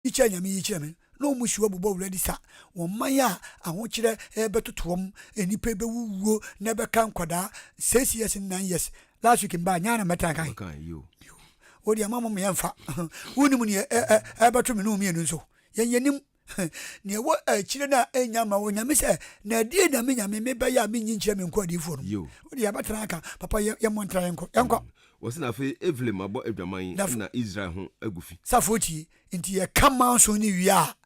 Yikyerɛ Nyame yikyerɛ me na ɔmo siw abobɔ wura di sa wɔn man a ahokyerɛ ɛɛbɛtoto wɔn nnipa ɛbɛwuwuo na ɛbɛka nkwadaa 6 years ne 9 years last week mbaa nyaa na mɛtan kan yo wo deɛ ma mo meyɛ mfa wonim neɛ ɛɛbɛto me ne wo mmienu nso yɛn yɛnim neɛ ɛwɔ akyire no a ɛnya ma wɔ Nyame sɛ na ɛdeɛ na me Nyame mebɛyɛ a menyi nkyerɛ me nko adiifoɔ no wo deɛ yɛbɛtena aka papa yɛmmɔ ntra yɛnkɔ yɛnkɔ. Wɔse na afei Efraim abɔ adwaman na Israel ho agu fi. Safoɔ tie. Nti yɛka manso no wie a,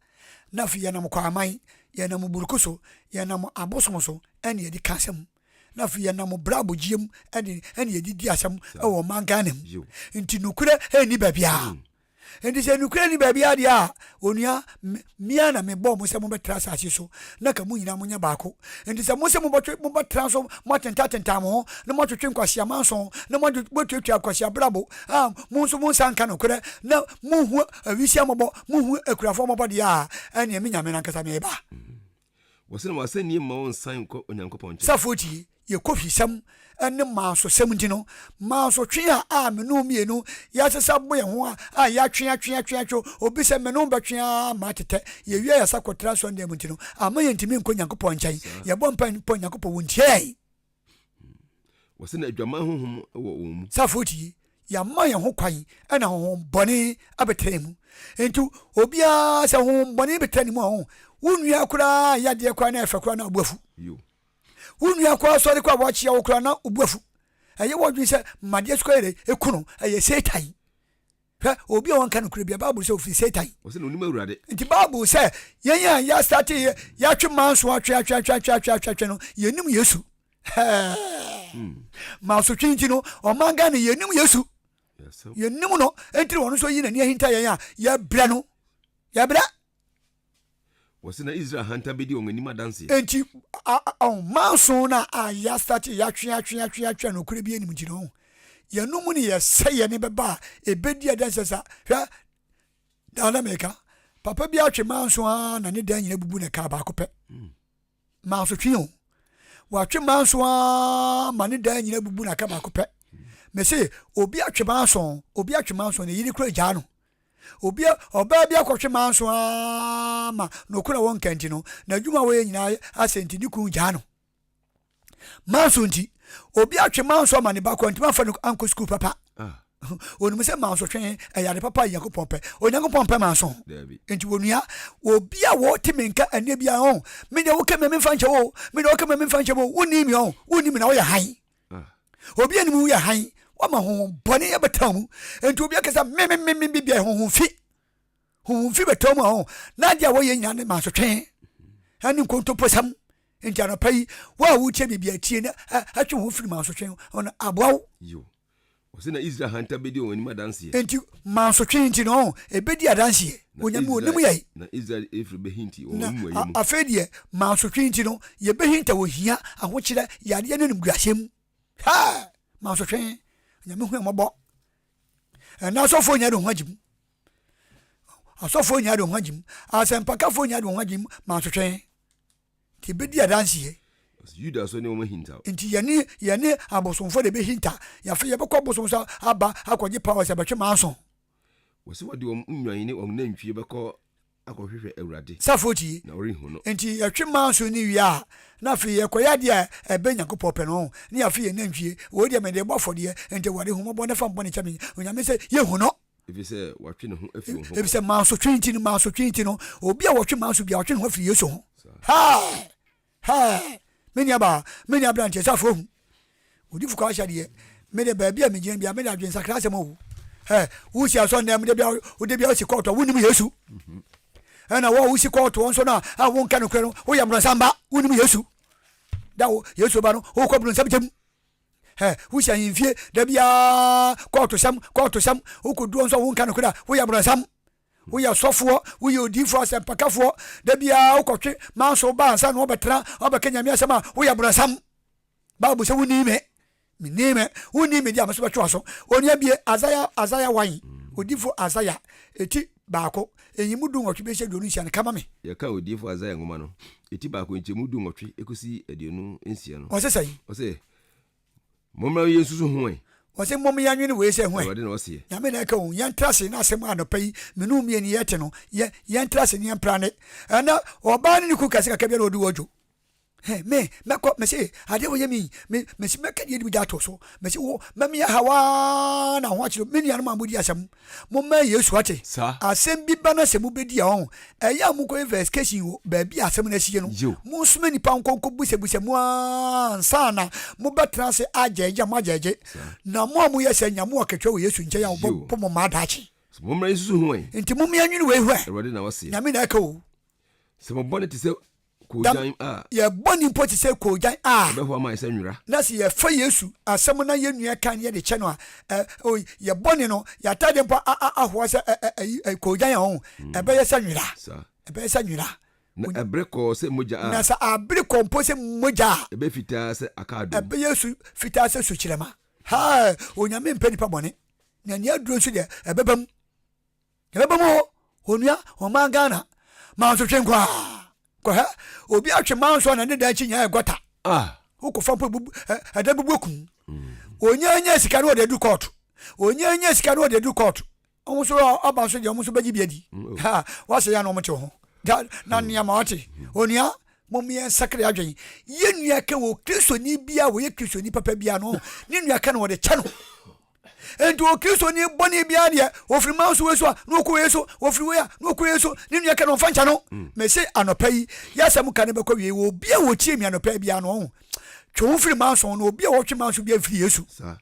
na afei yɛnam kwaman, yɛnam buruku so, yɛnam abosom so ɛna yɛde ka asɛm. Na afei yɛnam bra abɔgyeɛ mu ɛne ɛna yɛde di asɛm ɛwɔ ɔman Ghana mu. Nti nokorɛ ɛnni baabiara. Mm. Nti sɛ nokorɛ nni baabiara deɛ a, onua, me ara na mebɔɔ mo sɛ mobɛtra asase so, na ka mo nyinaa monyɛ baako. Enti sɛ mose mobɔtwe, mobɛtra nso moatentantentan mo ho, na moatwetwe nkwasea manson, na moatuatua nkwasea brabo a, mo nso monsan nka nokorɛ, na monhu awisiaa mmɔbɔ, monhu akunafoɔ mmɔbɔ deɛ a, ɛnneɛ me Nyame no ankasa mereba. Wɔse na w'asɛnnie mma wonsan nkɔ Onyankopɔn nkyɛn. Safoɔ tie, yɛ kofisɛm ne mansosɛm nti no, mansotwe a a me ne wo mmienu yɛasesa bɔ yɛn ho a a yɛatwe atwe atwe atwe obi sɛ me ne wo bɛtwe ara ma atetɛ, yɛwie a yɛsa kɔtra asɔndan mu nti no, ama yɛntumi nkɔ Nyankopɔn nkyɛn. Yɛbɔ mpae mpo a Nyankopɔn wontie yɛn. Wɔse na adwaman honhom wɔ wɔn mu. Safoɔ tie, yɛama yɛn ho kwan na honhom bɔne abɛtra yɛn mu. Nti obiara sɛ honhom bɔne bɛtra ne mu a, wo nua koraa yɛ adeɛ koraa na ɛfɛ koraa na ɔbo afu. Wo nua kɔ asɔre kɔ a wakyia wo koraa na obu afu. Ɛyɛ wɔdwen sɛ mmadeɛ so kɔ yɛ eku no, ɛyɛ Satan. Hwɛ, obi a wɔnka nokorɛ bia, Bible sɛ ofiri Satan. Ɔsɛ na onim Awurade. Nti Bible sɛ yɛn a yɛastate yɛ yɛatwe manso atwe atwe atwe atwe atwe atwe atwe no, yɛnim Yesu. Hmm. Mansotwe nti no, ɔman Ghana yɛnim Yesu. Yɛnim no, nti na wɔn nso yi n'ani ahinta yɛn a yɛbrɛ no. Yɛbrɛ. Wɔse na Israel ahantan bɛdi wɔn anim adanseɛ. Enti manso no a yɛastate yɛatwe atwe atwe atwe a nokorɛ bi anim nti no, yɛno mu ne yɛsɛeɛ ne bɛba a ɛbɛdi adanseɛ sa. Hwɛ, daa na meka, papa bi atwe manso ara na ne dan nyina bubu na ɛkaa baako pɛ. Hmm. Manso twe o. Watwe manso ara ma ne dan nyina bubu na aka baako pɛ. Mese obi atwe manso, obi atwe manso ne yere kura gyaa no. Obi a, ɔbaa bi akɔtwe manso ara ma nokorɛ a wɔnka nti no, n'adwuma a wɔyɛ nyinaa asɛ nti ne kunu gyaa no. Manso nti, obi atwe manso ama ne ba kɔ ntumi afa no ankɔ sukuu papa. Ah. Onim sɛ manso twe ɛyɛ ade papa a Onyankopɔn pɛ. Onyankopɔn pɛ manso. Nti wɔnua, obi a wɔte me nka ɛnɛ biara ɔn, me deɛ woka me memfa nkyɛ wo, me deɛ woka me memfa nkyɛ wo, wonni me ɔn, wonni me na woyɛ hann. Obi anim yɛ hann, wama honhom bɔne abɛtena mu. Enti obi akasa me me me me bi bia honhom fi. Honhom fi bɛtena mu a ho. Na adeɛ a wɔyɛ nyinaa ne mansotwe ɛne nkontomposɛm. Enti anɔpa yi, wo a wotie biribi atie na atwe ho firi mansotwe ho no aboa wo. Ɔsɛ na Israel hanta bɛdi wɔn anim adanseɛ. Enti mansotwe nti no, ɛbɛdi adanseɛ. Onyame onim yɛn. Na Israel efiri bɛhinti wɔn amumuyɛ mu. Afei deɛ, mansotwe nti no, yɛbɛhinta wɔ hia, ahokyerɛ, yadeɛ ne animguaseɛ mu. Hɛɛ! Mansotwe, Onyame hu yɛn mmɔbɔ. Ɛnna asɔfoɔ nyinaa de wɔn ho agye mu. Asɔfoɔ nyinaa de wɔn ho agye mu. Asɛmpakafoɔ nyinaa de wɔn ho agye mu. Mansotwe. Nti yɛbɛdi adanseɛ. Yuda nso ne wɔn ahintaw. Nti yɛne yɛne abosomfoɔ na ɛbɛhinta. Yɛafei yɛbɛkɔ abosom so aba akɔgye powers abɛtwe manso. Wɔsi wɔde wɔn nnwan ne wɔn nantwie bɛkɔ akɔhwehwɛ Awurade. Safoɔ tie. Na wɔrenhu no. Nti yɛtwe manso no wie a, na afei yɛkɔyɛ adeɛ a ɛbɛn Nyankopɔn pɛ no, ne yɛafe yɛn nantwie. Wei deɛ mede rebɔ afɔdeɛ, nti Awurade hu mmɔbɔ na fa me bɔne kyɛ me. Onyame sɛ yɛhu no. Efisɛ watwe ne ho afi wɔn ho kɔ. Efisɛ mansotwe nti no, mansotwe nti no, obi a wɔtwe manso biara, ɔtwe ne ho afiri Yesu ho. Hɛɛ! Hɛɛ! Me nuabaa, me nua aberanteɛ, sɛ afei ohu. Odifo kɔ ahyɛ deɛ, me de baabi a megyina bia, me de adwensakra asɛm o. Hɛɛ! Wosi asɔ nnɛ, de bia, wode bia wosi kɔɔto a, wonim Yesu. Ɛna wo a wosi kɔɔto nso no a, wonka nokorɛ no, woyɛ mmorɔnsam ba, wonim Yesu. Da wo Yesu ba no, wokɔ borɔnsam gyam. Hɛ, wosi ahemfie da biara kɔɔtosɛm, kɔɔtosɛm, wokɔduɔ nso a wonka nokorɛ a, woyɛ aborɔnsam. Woyɛ sɔfoɔ, woyɛ odiyifoɔ, asɛmpakafoɔ, da biara wokɔtwe manso ba ansa na wɔbɛtena, wɔbɛka Nyame asɛm a, woyɛ aborɔnsam. Bible sɛ wonni me, menni me, wonni me deɛ a me nso bɛtwe w'aso. Onua bie, Isaiah, Isaiah 1, odiyifoɔ Isaiah, eti baako, nyimu 18 bɛsi 26 no, ka ma me. Yɛka odiyifoɔ Isaiah nwoma no, eti baako, nkyɛmu 18 kɔsi 26 no. Ɔse sɛn? Ɔse, Mommra yɛnsusu ho ɛ. Ɔse mom yɛnwene wei sɛ ho ɛ. Awurade na ɔseɛ. Nyame na ɛka o, yɛntra ase na asɛm a anɔpa yi me ne wo mmieni yɛte no, yɛ, yɛntra ase na yɛmpra ne. Ɛnɛ, ɔbaa ne ne kunu kɛse kakra biara ɔdi wɔdwo. Hɛ, me, mɛkɔ, mese, adeɛ wɔyɛ me yi, me, mese mɛka deɛ ɛdi gya ato so. Mese wo, mɛme aha waa na ho akyerɛ. Me nuanom a modi asɛm, momma Yesu ate. Saa. Asɛm bi ba na sɛ mobɛdi a, ɔho, ɛyɛ a monkɔ investigation wɔ baabi a asɛm no asie no. Yiw. Monsoma nnipa nkɔ nkɔbisabisa mu ara ansa na mobɛtena ase agyɛɛgye a moagyɛɛgye. Saa. Na mo a moyɛ saa nya mo akatua wɔ Yesu nkyɛn a Yiw. wɔbɛbɔ mo mmaa daakye. So mommra nsusu ho ɛ. Enti mommea nwene wei ho ɛ. Awurade na ɔseɛ. Nyame na ɛka o. Sɛ mo bɔne te sɛ Dam, koogyan a. yɛ bɔne mpo te sɛ koogyan a. Ɛbɛhoa ama ayɛ sɛ nwera. Na sɛ yɛfa Yesu asɛm na yɛn nua kan na yɛde kyɛ no a, ɛ, o, yɛ bɔne no, yɛn atade mpo a, a, ahoa sɛ ɛ, ɛ, ayi, ɛ, koogyan a, ɔho, ɛbɛyɛ sɛ nwera. Saa. Ɛbɛyɛ sɛ nwera. Na ɛbere kɔɔ sɛ mogya a. Na sɛ abere kɔ mpo sɛ mogya a. Ɛbɛyɛ fitaa sɛ akaadoo. Ɛbɛyɛ su, fitaa sɛ sukyerɛma. Haa, Onyame mpɛ nipa bɔne, na nea aduro nso deɛ, ɛbɛba mu. Yɛbɛba mu o, onua, ɔman Ghana, mansotwe nko a. Kɔhɛ, obi atwe manso a na ne dan akyi nyinaa yɛ gɔta. Ah. Wokɔfa mpo ebubu, ɛdan bubu akum. Onyaa nya sika no ɔde adu kɔɔto. Onyaa nya sika no ɔde adu kɔɔto. Wɔn nso aba nso deɛ wɔn nso bɛgye bi adi. Mm. Ha, wasɛ yɛn na wɔn te ho. Da, na nneɛma ɔte. Onua, mo yɛn sakra adwene. Yɛn nua ka wɔ Kristoni bia wɔyɛ Kristoni papa bia no, ne nua ka na wɔde kyɛ no. Enti Okristoni bɔne biara deɛ, ɔfiri man so wei so a, na ɔkɔ wei so, ɔfiri wei a, na ɔkɔ wei so, ne nua ka no ɔmfa nkyɛ no. Mm. Mese anɔpa yi, yɛasɛm ka no bɛkɔ wie, wɔ obi a wɔtie mi anɔpa biara no, ɔho, twe ho firi man so no, obi a wɔtwe man so biara mfiri Yesu. Saa.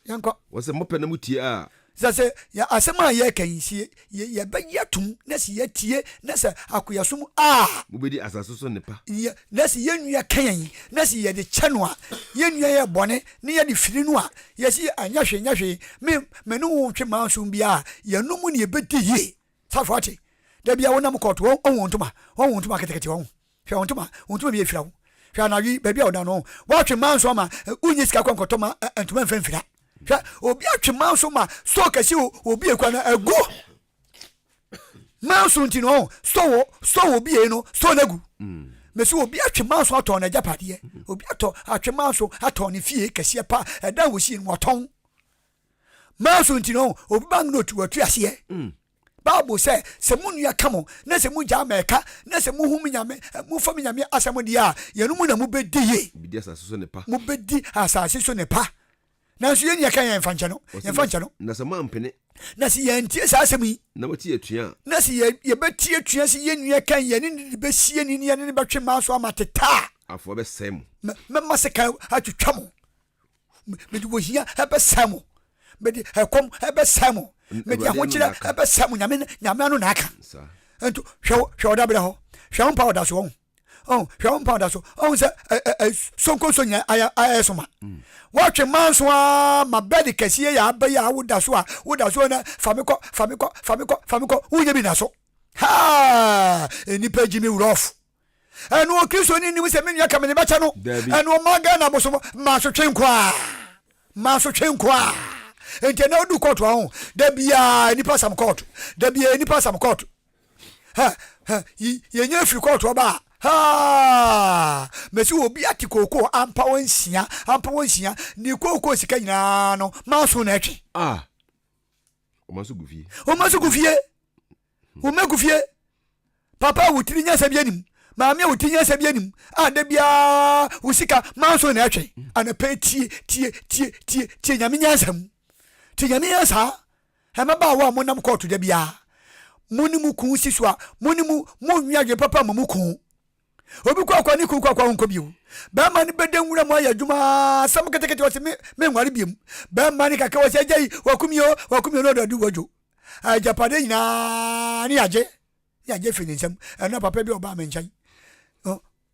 Yɛnkɔ. Wɔ sɛ mopɛ na motie a. Sɛ sɛ yɛ asɛm a yɛreka yi, sɛ yɛbɛgye atom na sɛ yɛatie na sɛ akoyasom a. Mobɛdi asase so nnepa. Yɛ, na sɛ yɛn nua ka yɛn na sɛ yɛde kyɛ no a, yɛn nua yɛ bɔne na yɛde firi no a, yɛse ɛnyɛ hwee, nyɛ hwee, me, me ne wo ntwe mansom biara a, yɛno mu na yɛbɛdi yie. Safo ate? Da biara wonam kɔɔto, wɔn, wɔn ntoma, wɔn wo ntoma ketekete, wɔn. Hwɛ wo ntoma, wo ntoma bi afira wo. Hwɛ anadwo yi, baabi a ɔda no, woatwe manso ama wonnye sika kɔ nkɔtɔ ma ntoma mfa mfira. Hwɛ, obi atwe manso ma store kɛse obi ekura no agu. Manso nti no, store store obi yɛ no, store no agu. Mesi obi atwe manso atɔn n'agyapadeɛ. Obi atɔ atwe manso atɔn ne fie kɛseɛ pa, ɛdan wɔ si no wɔtɔn. Manso nti no, obi bank note watu aseɛ. Bible sɛ, Sɛ mo nua ka mo, na sɛ mugyaa ma ɛka, na sɛ muhu me Nyame, mofa me Nyame asɛm deɛ a, yɛno mu na mobɛdi yie. Mobɛdi asase so nnepa. Mobɛdi asase so nnepa. Nanso yɛn nua ka yɛn yɛmfa nkyɛ no, yɛmfa nkyɛ no. Na sɛ moampene. Na sɛ yɛantie saa asɛm yi. Na mote atua a. Na sɛ yɛ, yɛbɛte atua sɛ yɛn nua ka yɛne no de bɛsi ani ne yɛne no bɛtwe mmaa so ama teta a. Afoa bɛsɛe mo. Mɛma sekan atwitwa mo. Mede ohia bɛsɛe mo. Mede ɛkɔm bɛsɛe mo. Mede ahokyerɛ bɛsɛe mo. Nyame nyame ano na aka. Nti hwɛ hwɛ ɔda berɛ hɔ. Hwɛ wo mpa ɔda so ɔho. Ɔho hwɛ wo mpa ɔda so. Ɔho sɛ ɛ ɛ ɛ sonkonso nyinaa ayɛ ayɛ so ma. Mm. Wɔtwe manso ara ma bɛde kɛseɛ yɛ abɛ yɛ a woda so a woda so na fa me kɔ fa me kɔ fa me kɔ fa me kɔ wonyɛ bi na so. Ha! Nnipa gyi me wurɔfo. Ɛno Okristoni nim sɛ me nua ka mede bɛkyɛ no. Ɛno ɔman Ghana bosom mansotwe nkoa. Mansotwe nkoa. Nti ɛnɛ odu kɔɔto aho. Da biara nipa sam kɔɔto. Da biara nipa sam kɔɔto. Ha ha yɛnya afiri kɔɔto ɔba a. Ha mesi obi ate kookoo ampa wɔnsia ampa wɔnsia ne kookoo sika nyinaa no manso na ɛtwe. Ah. Ɔma so gu fie. Ɔma so gu fie. Wo mma gu fie. Papa a wo tiri nyansa bi anim, maame a wo tiri nyansa bi anim, a da biara wo sika manso na ɛtwe. Anɔpa tie tie tie tie tie nyame nyansa mu. Tie nyame nyansa. Mmabaawa a monam kɔɔto da biara, mo ne mo kun si so a, mo ne mo mo nwi adwene papa ma mo kun. Obi kɔ akɔ ne kun kɔ akɔ ahonkɔ bio. Bɛrima no bɛda nwura mu ayɛ adwuma asɛm ketekete ɔse me me nware biom. Bɛrima no kakra ɔse agya yi wakumi o wakumi o na ɔde adu wadwo. Agyapadeɛ nyinaa ne yɛagye ne yɛagye firi ne nsam. Ɛno papa bi ɔbaa me nkyɛn.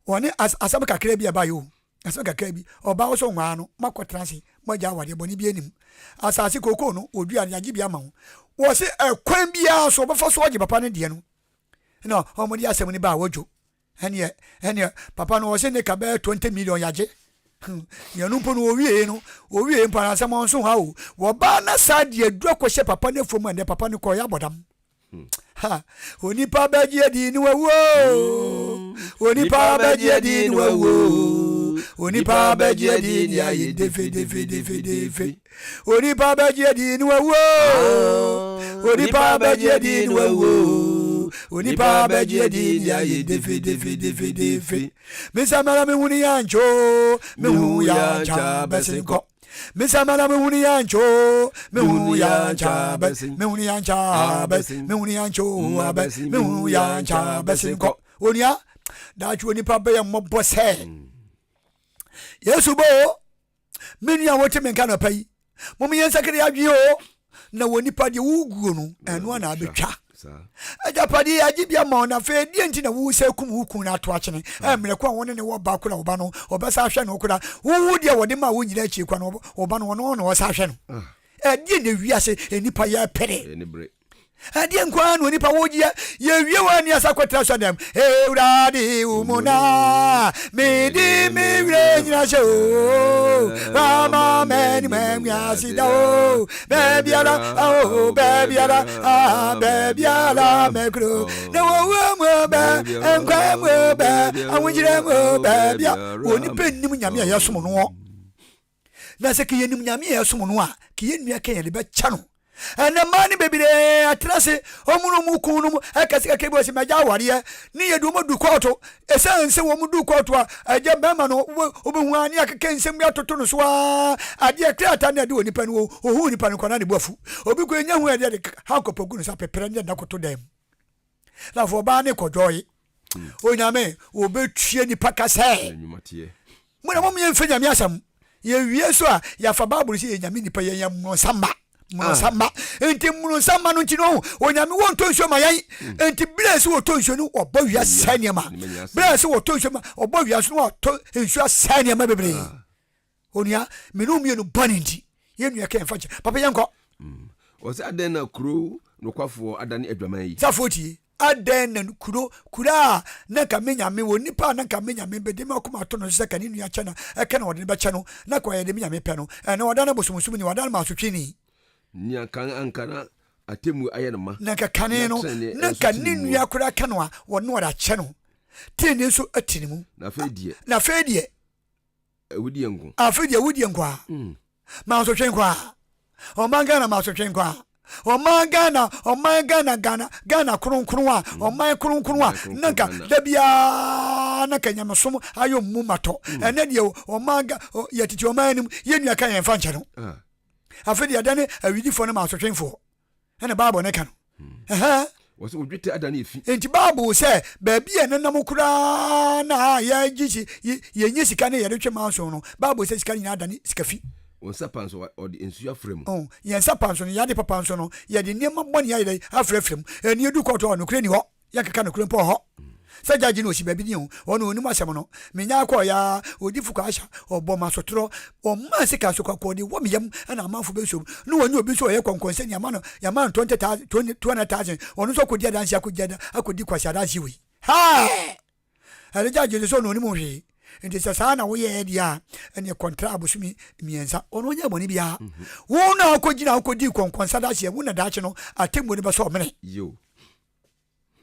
Wɔne asɛm kakra bi ɛbaeɛ o. Asɛm kakra bi. Ɔbaa wo so nwaa no moakɔtena ase moagya awadeɛ bɔne bi anim. Asase kookoo no wɔdua no yɛagye bi ama wo. Wɔse ɛkwan biara so wɔbɛfa so agye papa no deɛ no. Na wɔde asɛm no baa wɔdwo. Ɛneɛ ɛneɛ papa no ɔse ne ka bɛyɛ 20 million yagye. Yɛno mpo no wɔwie no wɔwie mpo anasɛm ɔnso ha o. Wɔbaa na saa deɛ aduru akɔhyɛ papa no afuom ɛnɛ papa no kɔɔ yɛ abɔdam. Ha onipa bɛgye adi ne wawuo. Onipa bɛgye adi ne wawuo. Onipa bɛgye adi ne ayɛ defe defe defe defe. Onipa bɛgye adi ne wawu o. Onipa bɛgye adi ne wawu o. Onipa bɛgye adi ne ayɛ defe defe defe defe. Mesamara mehunu yɛ ankyɛ o, mehu yɛ ankyɛ bɛsen kɔ. Mesamara mehunu yɛ ankyɛ o, mehu yɛ ankyɛ bɛsen, mehunu yɛ ankyɛ bɛsen, mehunu yɛ ankyɛ o abɛ, mehu yɛ ankyɛ bɛsen kɔ. Onua, daakye onipa bɛyɛ mmɔbɔ sɛ. Yesu bɔ o, me nua wote me nka nɔpa yi, mom yɛn nsakra yɛ adwene o, na wɔ nipa deɛ woguo no, ɛno ana abɛtwa. Agyapadeɛ yɛ agye bi ama wo na afei deɛ nti na wo sɛ kum wo kun no ato akyene mmerɛ ko a wo ne ne wɔ ba kora wo ba no ɔbɛsa ahwɛ no kora wowu deɛ wɔde ma wo nyina akyiri kwa no wo ba no ɔno na ɔsa ahwɛ no. Ɛdeɛ na wiase nnipa yɛ pere. Ɛdeɛ nko ara na onipa wɔ gyeɛ. Yɛwie wɔ ani asa kɔtra sɔ dɛm. Ewurade wo mu na mede me werɛ nyina hyɛ o. Wama m'anim angu ase da o. Baabiara o baabiara ah baabiara mɛkuro. Na wɔwɔ mu o bɛ nkwa mu o bɛ ahokyerɛ mu o baabia. Onipa nnim Nyame a yɛsom noɔ. Na sɛ ke yɛnim Nyame a yɛsom no a, ke yɛn nua Kain yɛde bɛkyɛ no. Ɛnɛ mmaa no bebree atena ase, wɔn ne wɔn kun nom ɛkɛse kakra bi wɔsi mɛgya awareɛ, ne yɛde wɔn adu kɔɔto. Ɛsiane sɛ wɔn du kɔɔto a, ɛgya bɛrima no wobɛhu a ne akeka nsɛm bi atoto no so a, adeɛ krataa ne ɛde wɔ nipa no ohuu nipa no kɔ na ne bo afu. Obi kɔ enya hu ɛdeɛ de hankɔpɔ gu no sa pɛpɛrɛ ne ɛde akɔto dan mu. Na afɔ ɔbaa ne kɔdwɔe. Onyame wɔbɛtua nipa ka sɛ mo na mom yɛmfɛ nyame asɛm yɛwie so a yɛafa bible sɛ yɛ nyame nipa yɛyɛ mmorɔnsa mma mmorɔnsa mma nti mmorɔnsa mma no nti no onyame wɔntɔ nsuo ma yɛn nti berɛ sɛ wɔtɔ nsuo no wɔbɔ wia sɛ nneɛma berɛ sɛ wɔtɔ nsuo ma wɔbɔ wia so no wɔtɔ nsuo asɛ nneɛma bebree Onua, me ne wo mmienu bɔne nti, yɛn nua Kain fa kyɛ. Papa, yɛnkɔ. Ɔsɛ adɛn na kuro nokwafoɔ adane adwaman yi? Safoɔ tie. Adɛn na kuro, kuro a na nka me nyame wɔ nipa a na nka me nyame bɛde me akoma ato no so sɛ ka ne nua kyɛ na ɛka na ɔde no bɛkyɛ no, na ka ɔyɛ de me nyame pɛ no, ɛnɛ wadane bosomsomni, wadane mansotweni. Nea kan anka na atemmuo ayɛ no ma. Na nka kane no, na nka ne nua koraa ka no a, ɔno ɔde akyɛ no. Tenenee nso te ne mu. Na afei deɛ. Na afei deɛ. Awudie nko. Afei deɛ awudie nko a. Mansotwe nko a. Ɔman Ghana mansotwe nko a. Ɔman Ghana, ɔman Ghana, Ghana, Ghana kronkron a, ɔman kronkron a, na nka da biara na nka nyamesom ayɛ ɔmo mu matɔ. Ɛnɛ deɛ ɔman Ga, yɛtete ɔman anim, yɛn nua ka yɛn fa nkyɛ no. Afei deɛ yɛdane awidifoɔ ne mansotwenfoɔ. Ɛna Bible ne ka no. Wɔsɛ wo dwetɛ adane efi. Enti Bible sɛ baabi a ɛnenam koraa na yɛgye si yɛnyɛ sika ne yɛde twe manso no, Bible sɛ sika no nyinaa adane sika fi. Wɔn nsa pa nso wɔde nsuo afra mu. Oh, yɛn nsa pa nso no, yɛn ade papa nso no, yɛde nneɛma bɔne ayɛ dɛn afrafra mu. Ɛnni edu kɔɔto a nokorɛ ni hɔ. Yɛnkeka nokorɛ mpo wɔ hɔ. Sɛ gyagye no ɔsi baabi ni o, ɔno ɔnim asɛm no. Menyaa kɔɔeɛ ara, odifo Kwaasha, ɔbɔ me asotorɔ, ɔmaa sika so kɔkɔɔ de wɔ me yam ɛna amanfo bɛsom. Ne wɔne obi nso ɔyɛ kɔnkɔnsani, yɛama no, yɛama no 20,000, 200,000, ɔno nso akɔdi adanseɛ akɔdi, akɔdi Kwasi adanseɛ wei. Hɛɛ! Ɛno gyagye no sɛ ɔno ɔnim hwee. Nti sɛ saa na woyɛɛ deɛ a, ɛneɛ kɔntra abosome mmiɛnsa. Ɔno ɔnyɛɛ bɔne biara. Wo na wokɔgyina wokɔdii kɔnkɔnsa adanseɛ, wo na daakye no atemmuo no bɛsɔ wo mene. Yiw.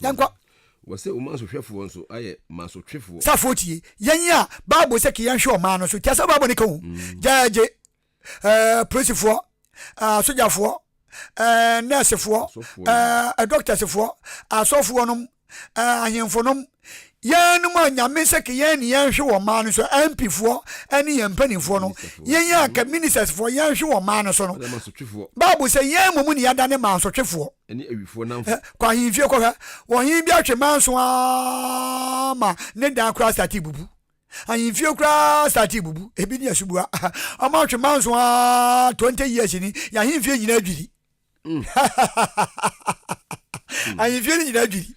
Yɛnkɔ. Wɔsɛ wo mansotwɛfoɔ nso ayɛ mansotwefoɔ. Safoɔ tie, yɛn a Bible sɛ ke yɛnhwɛ ɔman no so, tie asɛm Bible no ka o. Gyɛɛgye, ɛɛ polisifoɔ, ɛɛ asogyafoɔ, ɛɛ nɛɛsefoɔ, ɛɛ dɔktasfoɔ, asɔfoɔ nom, ɛɛ ahemfo nom, yɛnom a Nyame sɛ ke yɛn ne yɛnhwɛ wɔ ɔman no so, MP foɔ ɛne yɛn mpanimfoɔ no, yɛn a ka ministers foɔ yɛnhwɛ wɔ ɔman no so no, Bible sɛ yɛn mmom ne yɛadane mansotwefoɔ. ne awifoɔ nnamfo. Kɔ ahemfie kɔhwɛ. Ɔhene bi atwe manso ara ma ne dan koraa starte bubu. Ahemfie koraa starte bubu. Ebi ne asubua. Ɔma atwe manso ara 20 years ni. Yɛ ahemfie nyinaa dwiri. Ahemfie no nyinaa dwiri.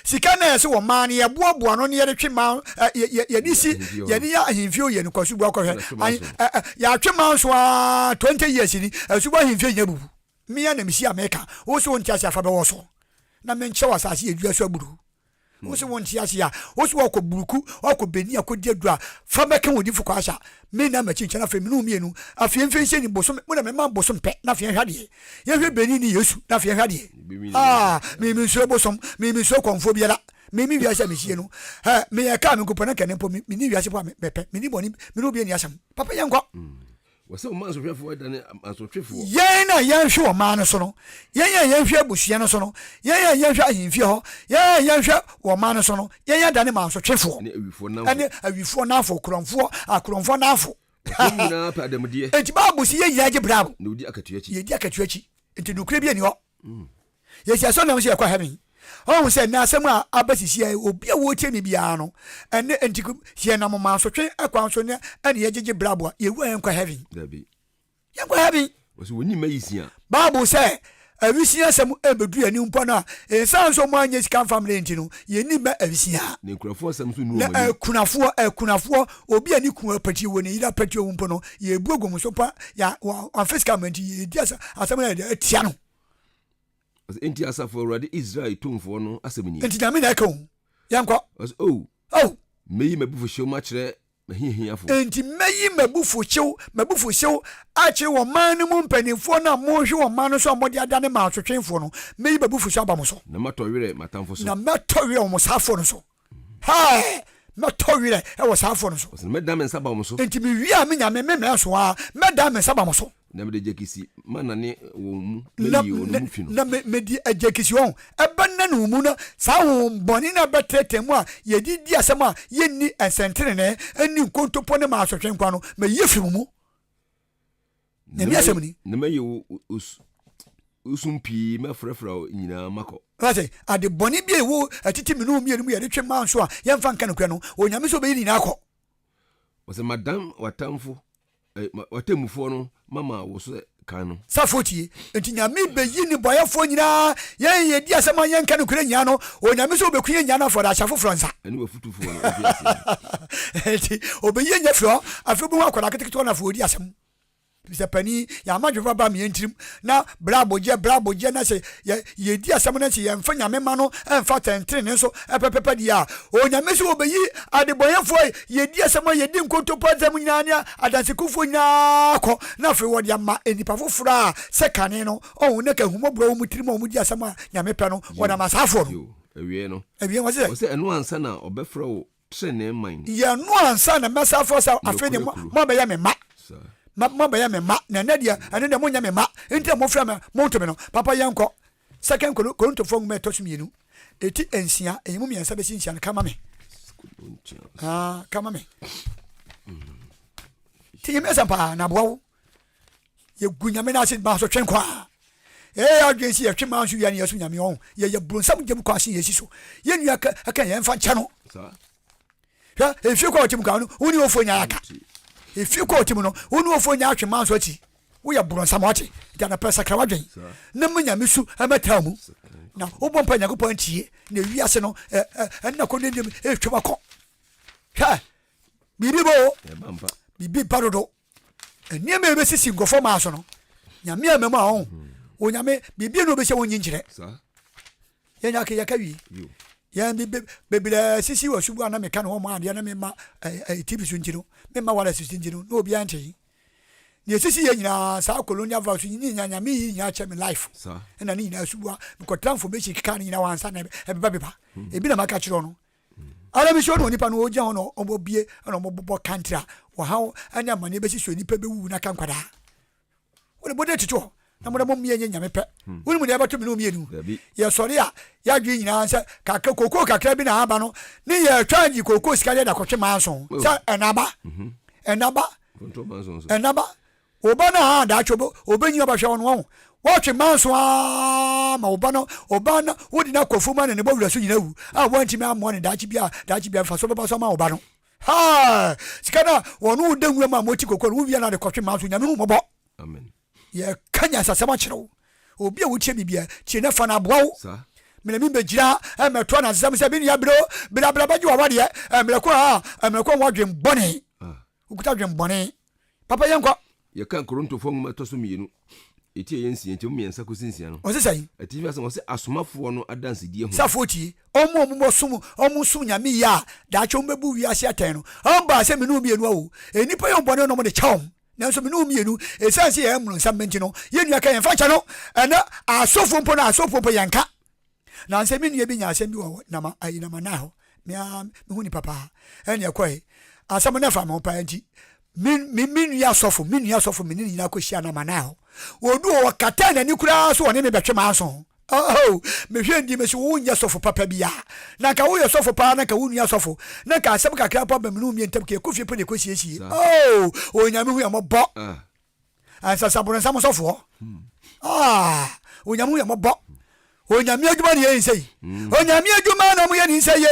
Sika na ɛsɛ wɔ maa no yɛboaboa no ne yɛde twe maa yɛde si yɛde yɛ ahemfie yɛ no kɔ asubua kɔhwɛ. Yɛatwe manso ara 20 years ni. Asubua ahemfie nyinaa bubu. Me ara na mesi a meka. Wo se wonte ase a, fa bɛwɔ so na menkyerɛ wo asase a ɛdua so aburoo. Wo se wonte ase a, wo se wɔkɔ Buruku, wɔkɔ Benin akɔdi aduro a, fa bɛka wo difo Kwasha. Me nna m'akyi nkyɛn afei me ne wo mmienu. Afei mfe nhyɛ ni bosome, mo na mema bosom pɛ na afei yɛnhwɛ adeɛ. Yɛnhwɛ Benin ne Yesu na afei yɛnhwɛ adeɛ. Ah, me mensuro bosom, me mensuro kɔmfoɔ biara. Me me wiase a mesie no, ɛ meyɛ kaa me nkopɔ na kɛne mpo menni wiase po a mepɛ, menni bɔne, me ne obi ani asɛm. Papa yɛnkɔ. Wɔsɛ ɔman sohwɛfoɔ dane asotwefoɔ. Yɛn a yɛnhwɛ ɔman no so no, yɛn a yɛnhwɛ abusua no so no, yɛn a yɛnhwɛ ahemfie hɔ, yɛn a yɛnhwɛ ɔman no so no, yɛn adane mansotwefoɔ. Ne awifoɔ nnamfo. Ɛne awifoɔ nnamfo, korɔmfoɔ, akorɔmfoɔ nnamfo. Wɔn nyinaa pɛ adanmudeɛ. Enti Bible se yɛn nyinaa gye brabo. Na wɔdi akatua akyi. Yɛdi akatua akyi. Enti nokorɛ bi nni hɔ. Yɛsi asɔrdan so yɛkɔ heaven. Ɔhu sɛ nnɛ asɛm a aba sisi a obi a wɔretie me biara no, ɛnɛ nti sɛ yɛnam mansotwe kwan so ne ɛne yɛgyegye brabo a, yɛwu a yɛnkɔ heaven. Dabi. Yɛnkɔ heaven. Wɔsi wɔnyi mma yisia. Bible sɛ awisia asɛm ɛbɛduru yɛn anim mpo no a, ɛsiane sɛ wɔn anyɛ sika mfa mmerɛ nti no, yɛnni mma awisia. Na akunafoɔ asɛm nso nnu Na wɔn anim. akunafoɔ, akunafoɔ, obi a ne kunu apatie wɔ ne yere apatie wɔ mpo no, yɛbu agu wɔn so mpo a, yɛ, wɔamfa sika amma nti, yɛdi asɛm no yɛde atia no. Ɔsɛ, Enti asafo Awurade Israel Tumfoɔ no asɛm nie. Enti Nyame na ɛka o. Yɛnkɔ. Ɔsɛ, O! O! Mɛyi m'abufuhyew makyerɛ m'ahiahiafo. Enti mɛyi m'abufuhyew, m'abufuhyew akyerɛ ɔman no mu mpanimfoɔ no a mohwe ɔman no so a mode adane mansotwefoɔ no, mɛyi m'abufuhyew aba mo so. Na matɔ werɛ m'atamfo so. Na mɛtɔ werɛ wɔ mo saafoɔ no so. Hɛɛ! Mɛtɔ werɛ wɔ saa afoɔ no so. Ɔse, na mɛdan me nsa aba wɔn so. Enti mewie a, me Nyame, me mmɛn so ara, mɛdan me nsa aba mo so. Na mede gyakisi manane wɔn mu, mɛyi wɔn mu fi no. Na mede agyakisi wɔn ɛbɛnane wɔn mu, na saa honhom bɔne no a ɛbɛteetee mo a yɛde di asɛm a yɛnni nsɛntenenee, nni nkontompo ne mansotwe nkwa no, mɛyi afiri mo mu. Nyame asɛm ni. Na mɛyɛ wo osum pii mɛfrɛfrɛ wo nyinaa makɔ. Wate, ade bɔne bi a ɛwɔ atiti mene wo mmienu mu yɛde twe maa nso a yɛmfa nka nokorɛ no, Onyame sɛ ɔbɛyi ne nyinaa akɔ. Ɔsɛ madan w'atamfo, w'atemmufoɔ no mama wo so kan no. Safoɔ tie, enti Nyame bɛyi nnebɔyɛfoɔ nyinaa, yɛn yɛdi asɛm a yɛnka nokorɛ nyinaa no, Onyame sɛ ɔbɛku yɛn nyinaa no afei ɔde ahyɛ afoforɔ nsa. Ɛne w'afotufoɔ no mfeɛ aseɛ. Enti ɔbɛyi yɛn nyinaa afiri hɔ, afei wobɛhu akwadaa ketekete na afei ɔredi asɛm. Sɛ panin, yɛama adwene ba yɛn tirim na bra abogyeɛ, bra abogyeɛ na sɛ yɛ yɛdi asɛm no sɛ yɛmfa Nyame ma no ɛmfa tɛntenene so pɛpɛpɛ deɛ a, Onyame sɛ ɔbɛyi adebɔnyɛfoɔ a yɛdi asɛm a yɛdi nkontompo asɛm nyinaa ne adansekufoɔ nyinaa kɔ na afei wɔde ama nnipa foforɔ a sɛ kane no ɔho na ka ahummɔborɔ wɔ wɔn tirim a wɔdi asɛm a Nyame pɛ no, wɔde ama saafoɔ no. Awiei no, Awiei no, wɔse sɛ. Wɔse ɛno ansa na ɔbɛfrɛ wo Trenee man. Yɛ no ansa na mɛsan afrɛ sɛ afei deɛ moabɛyɛ me mma. Moabɛyɛ me mma, na ɛnɛ deɛ, ɛno deɛ monyɛ me mma, nti na mofrɛ me, monto me no. Papa yɛnkɔ. Second Korintofoɔ nwoma ɛtɔ so mmienu, ɛti nsia, ɛyi mu mmiɛnsa bɛsi nsia no, ka ma me. Ah, ka ma me. Ti nyame asɛm paa na aboa wo. Yɛgu nyame no ase maa so twe nkɔ a. Ɛyɛ adwene si yɛtwe maa nso wia ne yɛso nyame ɔho. Yɛyɛ bronsam gyam kɔ ase yɛsi so. Yɛn nua ka yɛn fa nkyɛ no. Hwɛ efie kɔ a ɔte mu ka no wo ne ofoɔ nyinaa aka. Efie kɔ a ɔte mu no wo ne ofoɔ nyinaa atwe maa nso akyi. Woyɛ bronsam ɔte. Nti anɔpɛ sakra w'adwen na ma nyame su ɛmɛtra mu. Na wobɔ mpa Nyankopɔn antie na ewiase no ɛnna kɔ ne nneɛma ɛretwam akɔ. Hwɛ biribi bɔ o biribi ba dodo. Nneɛma a ebesisi nkurɔfoɔ maa so no, Nyame ama mu a ɔho. Onyame, biribi na obɛhyɛ wɔn nyi nkyerɛ. Yɛn aka yɛka wie. Yɛn bi bebree sisi wɔ subu a na meka no wɔn adeɛ na mema TV so nti no, mema wireless so nti no, na obiara nte. Nea esisi yɛ nyinaa saa colonial vows yi ne nyinaa Nyame yi nyinaa kyɛ me life. Ɛna ne nyinaa subu a mekɔtra information keka ne nyinaa wɔ ansa na ɛbɛba beba. Ebi na maka kyerɛ no. Ara bi so na onipa no ɔgyina hɔ na ɔbie na ɔbobɔ kantri a ɔhaw ne amaneɛ bɛsi so nipa bɛwuwu na aka nkwadaa. Wode bode tete hɔ na mode mo mmea nyɛ nyame pɛ. Hmm. Wonim deɛ ɛbɛto me ne mmienu. Yɛsɔre a yɛadwene nyinaa sɛ kakra kokoo kakra bi na aba no ne yɛtwa gye kokoo sika yɛde akɔtwe manso oh. sɛ ɛnaba mhm. ɛnaba ɛnaba Wo ba no a daakye obenyin ɔbɛhwɛ wo no, wahu. Woatwe manso ara ma wo ba no, wo ba no, wode no akɔ fam a na ne bɔwerɛ so nyina awu a woantumi ammoa no daakye bi a, daakye bi a mfasoɔ bɛba so ama wo ba no. Haa! Sika no a wɔne wo da nwura mu a mote koko no, wowia no ade kɔtwe manso, Nyame hu mmɔbɔ. Amen. Yɛka nyansasɛm akyerɛ wo. Obi a wotie me bia, tie na fa no aboa wo. Mena mi bɛgyina mmɛto anansesɛm sɛ, me nua bro, bra bra bɛgye w'awadeɛ, mmerɛ ko a, mmerɛ ko a woadwen bɔne. Wokuta adwen bɔne. Papa yɛnkɔ. Yɛkan Korintofoɔ nwoma ɛtɔ so mmienu, eti ɛyɛ nsia, nkyɛmu mmiɛnsa kɔsi nsia no. Ɔse sɛn? Atifi asɛm, ɔse asomafoɔ no adansedie ho. Safoɔ tie, ɔmo a ɔmo som, ɔmo som Nyame yie a, daakye ɔmo bɛbu wiase atɛn no, ɔmo baa sɛ me ne wo mmienu awo. Nnipa yɛ wɔn bɔne na ɔmo de kyɛ wɔn. Nanso me ne wo mmienu, esiane sɛ yɛyɛ mmoronsam nti no, yɛn nua ka yɛn fa nkyɛ no. Ɛnɛ asɔfoɔ mpo no, asɔfoɔ mpo yɛnka. Nansɛ me nua bi nya asɛm bi wɔ nama ayi nama nan hɔ. Me ara mehu nipa paa. Ɛne ɛkɔe. Asɛm no fa me ho paa nti me me me nua sɔfo me nua sɔfo me ne ne nyinaa kɔhyia nama nan hɔ. Wɔdu hɔ wɔkataa n'ani koraa so wɔne me bɛtwe m'aso ho. Oh, mehwɛ ndi me so wo nyɛ sɔfo papa biara. Na nka woyɛ sɔfo paa na nka wo nua sɔfo. Na nka asɛm kakra mpo aba me ne wo mmiɛ ntam ka yɛkɔ fie mpo na yɛkɔsiesie. Oh, Onyame hu yɛn mmɔbɔ. Ah. Ansasa borɔnsam sɔfoɔ. Ah, Onyame hu yɛn mmɔbɔ. Onyame adwuma ne yɛn nsɛ yi. Hmm. Onyame adwuma na mo yɛ ne nsɛ ye.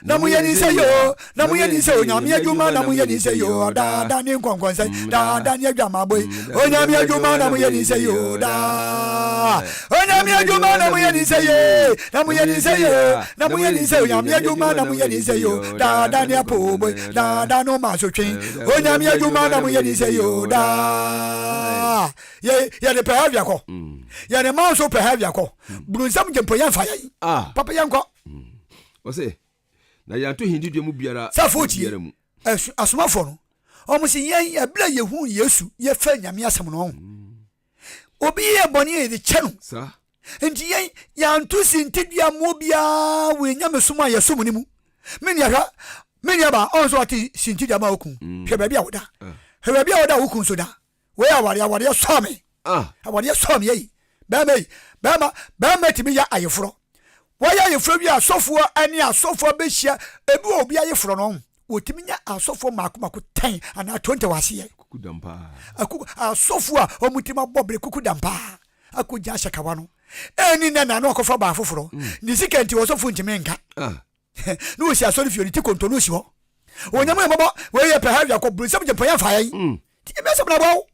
Na mo yɛ ne nsɛ ye o. Na mo yɛ ne nsɛ Onyame adwuma na mo yɛ ne nsɛ ye o. Daadaa ne nkɔnkɔnsɛ. Hmm. Daadaa ne adwamabɔ yi. Hmm. Onyame adwuma na mo yɛ ne nsɛ ye o. Daa. Onyame adwuma na mo yɛ ne nsɛ ye. Na mo yɛ ne nsɛ ye. Na mo yɛ ne nsɛ Onyame adwuma na mo yɛ ne nsɛ ye o. Daadaa ne apoobo yi. Daadaa ne ɔmaasotwe. Onyame adwuma na mo yɛ ne nsɛ ye o. Daa. Yɛ yɛde pɛ awia kɔ. Mm. Yɛde ma nso pɛ awia kɔ. Mm. Burunsam gye mpo yɛmfa yɛn. Ah. Papa yɛnkɔ. Mm. Ɔsɛ na yɛanto hintidua mu biara. Sɛ afo tie asomafoɔ no wɔn si yɛn ɛbila yɛhu Yesu yɛfɛ Nyame asɛm no ɔho. Obi yɛ bɔne yɛ yɛde kyɛ no. Nti yɛn yɛanto sintidua mu obiara wɔ yɛn nyamesom a yɛsom no mu. Me nua hwɛ me nua ba ɔn sɛ ɔte sintidua ma okun. Hwɛ baabi a woda. Ah. Hwɛ baabi a woda a wokun so da. Wei awareɛ awareɛ sɔɔ me. Ah. Awareɛ sɔɔ me ei. Bɛrima yi bɛrima bɛrima tumi yɛ ayeforɔ. Wɔyɛ ayeforɔ wie asɔfoɔ ɛne asɔfoɔ bɛhyia ebi wɔ obi ayeforɔ no wɔtumi nya asɔfoɔ mako mako 10 anaa 20 wɔ aseɛ. Kuku dampaa. Aku asɔfoɔ a wɔn tirim abɔ bere kuku dampaa akɔgya ahyɛ kawa no. Ɛni nɛ na ano akɔfa baa foforɔ. Mm. Ne sika nti ɔsɔfoɔ ntumi nka. Ah. na ɔsi asɔre fie ɔde ti konto na ɔsi hɔ onyame yɛ mmɔbɔ wei yɛ pɛ ha wia kɔ bronsam gye mpɔyɛ mfa yɛn mm. ti yɛ mɛsɛm na boa wo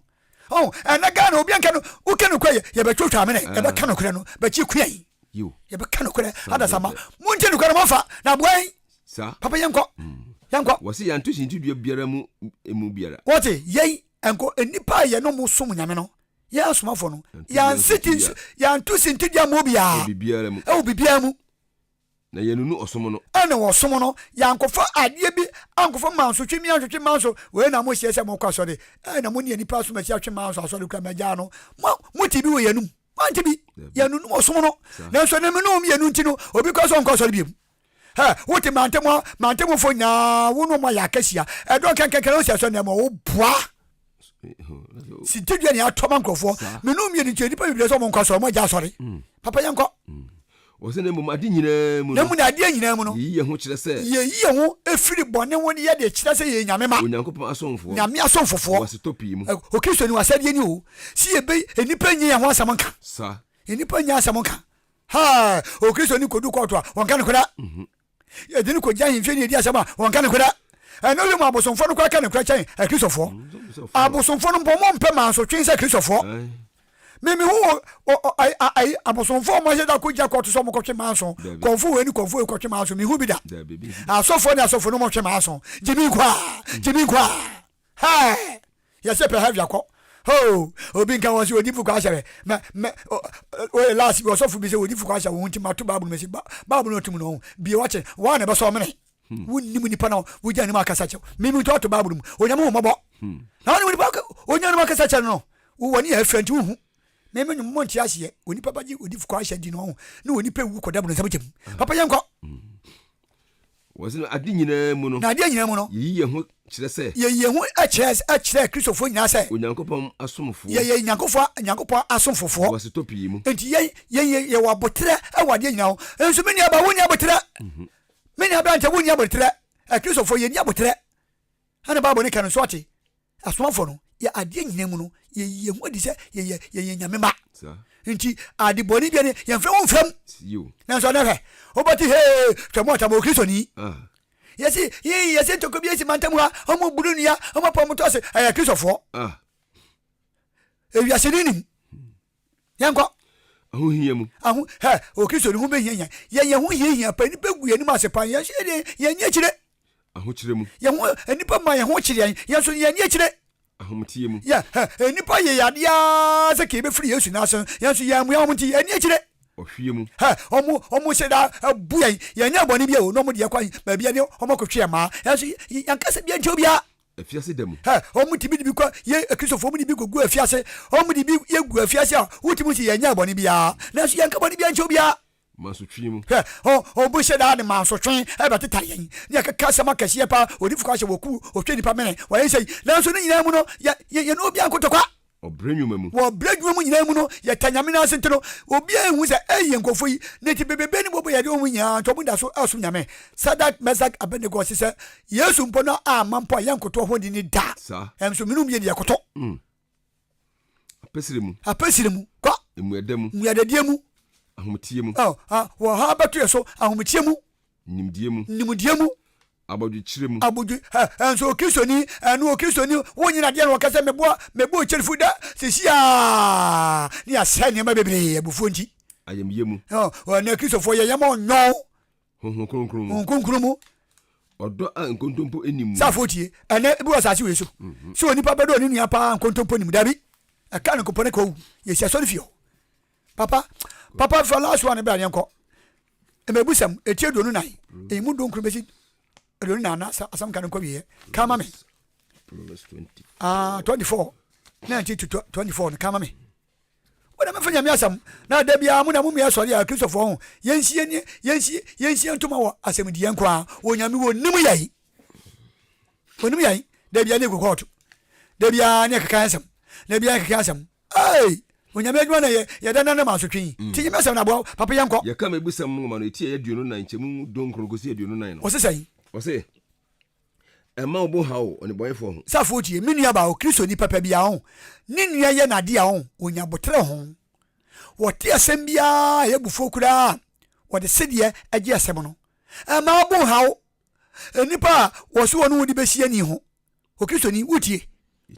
ɔn ɛnɛ Ghana obi anka no woka nokorɛ yɛ yɛbɛtwotwa amene ah. yɛbɛka nokorɛ no bɛkyi kua yi yɛbɛka nokorɛ adasama montie nokorɛ no momfa na aboa yɛn papa yɛnkɔ mm. yɛnkɔ wɔse yɛnto hyintidua biara mu mu biara wɔte yɛn ɛnkɔ nnipa a yɛne mo som nyame no yɛn asomafoɔ no yɛanto sintidua mu biara ɛwɔ biribiara mu Na yɛanunu ɔsom no. Ɛne ɔsom no, yɛankɔfa adeɛ bi ankɔfa mansotwe mi antwetwe manso, wei na mohyɛ sɛ mokɔ asɔre, ɛɛ na mo ne nnipa asom akyi atwe manso asɔre kura magyaa no, mo mote bi wɔ yɛn anum, moante bi, yɛanunu ɔsom no, nanso ɛnam ne mmienu nti no, obi kɔ sɛ ɔnkɔ asɔre biom. Hɛ, wote mantam mantamfoɔ nyinaa, wo ne wɔn ayɛ akasia, ɛdɔn kɛnkɛnkɛn na wosi asɔre na ɛma woboa. Sintidua ne atɔ ma nkurɔfoɔ, mene mmienu nti nnipa bebree sɛ wɔn nkɔ asɔre, wɔn agya asɔre. Mm. Papa yɛnkɔ. Mm. Wɔsɛ na mmom ade nyinaa mu no. Na mmom na adeɛ nyinaa mu no. Yɛyi yɛn ho kyerɛ sɛ. Yɛyi yɛn ho firi bɔne ho ne yɛde kyerɛ sɛ yɛyɛ Nyame mma. Onyankopɔn asomfoɔ. Nyame asomfofoɔ. Wɔ asetɔ pii mu. Okristoni w'asɛdeɛ ni o. Si yɛbɛ nnipa nyi yɛn ho asɛm nka. Sa. Nnipa nyi asɛm nka. Ha Okristoni kɔdu kɔɔto a wɔnka nokorɛ. Mhm. Yɛde no kɔgya ahemfie ne yɛdi asɛm a wɔnka nokorɛ. Ɛno yɛ mu abosomfoɔ no koraa ka nokorɛ kyɛn Akristofoɔ. Mm, abosomfoɔ no mpo wɔmpɛ mansotwe sɛ Kristofoɔ. Me me hu ayi abosomfoɔ ɔmo ahyɛ da kɔ gya kɔto sɛ ɔmo kɔtwe manso kɔnfo wei ne kɔnfo wei kɔtwe manso me hu bi da asɔfoɔ ne asɔfoɔ no ɔmo twe manso gyimi nkɔ a gyimi nkɔ a hɛɛ yɛsɛ pɛ hɛvia kɔ hoo obi nka wɔn sɛ odifo kɔ ahyɛ mɛ mɛ oyɛ last bi ɔsɔfo bi sɛ odifo kɔ ahyɛ wɔn nti ma to baabu no mɛ si baabu no ɔtum no bie wɔkye wɔn a na ɛbɛsɔ ɔmene hmm. wonnim nipa na wogya anim akasa kyɛw mimi nti ɔto baabu no mu onyame ho mmɔbɔ hmm. na wɔn nipa onya anim akasa kyɛ no no wɔ ne yɛ afira nti wohu mimi no mo nte aseɛ onipa bɛgye odifo kɔ ahyɛ di no ho ne onipa wu kɔda bu no nsɛm gyam papa yɛnkɔ hmm. Wɔsi no ade nyinaa mu no. Na adeɛ nyinaa mu no. Yɛyi yɛn ho kyerɛ sɛ. Yɛyi yɛn ho kyerɛ kyerɛ Kristofoɔ nyinaa sɛ. Onyankopɔn asomfoɔ. Yɛyɛ Nyankopɔn Nyankopɔn asomfofoɔ. Wɔ asetɔ pii mu. Nti yɛn yɛn yɛwɔ aboterɛ wɔ adeɛ nyinaa ho. Nso me nua ba wonni aboterɛ. Mhm. Me nua aberanteɛ wonni aboterɛ. Akristofoɔ yɛnni aboterɛ. Ɛna Bible no ka no nso ate. Asomafoɔ no, yɛ adeɛ nyinaa mu no, yɛyi yɛn ho adi sɛ yɛyɛ yɛyɛ Nyame mma. Nti ade bɔne bia ne yɛmfrɛ wo mfrɛ mu. Nanso ɛnɛ hwɛ, wobɛte hee, twɛ mu ɔtam Okristoni. Ah. Yɛsi yii yɛsi ntɔkwa bi esi mantam ha, ɔmo buru nnua, ɔmo apɔ ɔmo to ase, ɛyɛ Kristofoɔ. Ah. Ewiase ni nim. Yɛnkɔ. Ahohia mu. Aho hɛ Okristoni ho bɛhia hia. Yɛn yɛn ho hia hia pa, nnipa gu yɛn anim ase pa, yɛn nso yɛn yɛn ani akyire. Ahokyerɛ mu. Yɛn ho nnipa ma yɛn ho kyere yɛn, yɛn nso yɛn ani akyire. Ahometeɛ mu. Yɛ hɛ nnipa yɛ yɛn adeɛ ara sɛ ka yɛbɛfiri Yesu nan ase no, yɛn nso yɛn ammua wɔn nti yɛn ani akyire. Ɔhweɛ mu. Hɛ wɔn wɔn hyɛ da bu yɛn, yɛn nyɛ bɔne bi o, na wɔn de yɛn kɔ baabi a ne wɔn akɔtwe yɛn mmaa, yɛn nso yɛn kasa bi nkyɛ obiara. Afiase da mu. Hɛ wɔn tumi de bi kɔ yɛ Akristofoɔ wɔn de bi kɔgu afiase, wɔn de bi yɛ gu afiase a wotumi sɛ yɛn nyɛ bɔne biara, nanso yɛn ka bɔne biara nkyɛ obiara. Mansotwe mu. Hwɛ, ɔ, ɔbu hyɛ daa de mansotwe ɛbɛtetare yɛn, ne yɛkeka asɛm akɛseɛ paa, odifo ka sɛ wɔku, ɔtwe nnipa mene, wɔyɛ sɛi. Nanso ne nyinaa mu no, yɛ, yɛ, yɛne obiara nko tɔkwa. Ɔbrɛ nnwuma mu. Wɔ ɔbrɛ adwuma mu nyinaa mu no, yɛta Nyame nan ase nti no, obiara nhu sɛ, Ei, yɛn nkurɔfoɔ yi, ne ti bebrebe ne bobo yɛde wɔn nyinaa nti wɔn da so resom Nyame. Sadak, Mesak, Abednego ɔse sɛ, Yesu mpo no amma mpo a yɛnkoto ahoni no da. Saa. Ɛnso mene wo mmienu yɛkoto. Mm. Apɛsire mu. Apɛsire mu. Kɔ. Mmuada mu. Mmuadadie mu. Ahometeɛ mu. Oh, ah, wɔ ha bɛto yɛ so, ahometeɛ mu. Nimdeɛ mu. Nimdeɛ mu. Abɔdwekyerɛ mu. Abodwe, ɛ, ɛnso Okristoni, ɛno Okristoni, wonyina adeɛ na wɔka sɛ meboa, mebɔ okyerifo da, sisi a, ne yɛasɛe nneɛma bebree abufuo nti. Ayamyɛ mu. Ɔ, ɛnɛ Kristofoɔ yɛ yɛn ɔnyɔn. Honhom Kronkron mu. Honhom Kronkron mu. Ɔdɔ a nkontompo nni mu. Safoɔ tie, ɛnɛ ebi wɔ asase wei so, sɛ onipa bɛdɔ ne nua paa nkontompo nni mu, dabi, ɛka no nkopɔ ne ka owu, yɛsi asɔre fie hɔ. Papa, papa fa last one bra yɛnkɔ. Mmebusɛm eti 24, eyi mu 19 besi 24 na asɛm ka no nkɔ wieɛ. Ka ma me. Ah, 24, 19 to 24 no ka ma me. Wọ́n mẹ́fẹ́ nyame asɛm na da biara mo na mo mmea sɔre a Kristofoɔ ho yɛnsie ne yɛnsie yɛnsie ntoma wɔ asɛmdiɛ nko a onyame wɔ nim yɛn onim yɛn da biara ne ɛkɔ kɔɔto da biara ne ɛkeka asɛm da biara ɛkeka asɛm Ei! Onyame adwuma na yɛ yɛda na nam asotwe yi. Mm. Ti nyame asɛm na aboa papa yɛnkɔ. Yɛka mebusɛm nwoma no eti ɛyɛ 24 nkyɛmu 19 kɔsi 24 no. Ɔse sɛn? Ɔse, Ɛmma wo bo nhaw wo ɔnebɔneyɛfoɔ ho. Safoɔ tie, me nua baa Okristoni papa bi a ɔho ne nua yɛ n'ade a ɔho ɔnya aboterɛ ho. Wɔte asɛm biara a ɛyɛ abufuo koraa a, wɔde sedeɛ gye asɛm no. Ɛmma wo bo nhaw nnipa a wɔse wɔne wo de bɛsi ani ho. Okristoni, wotie?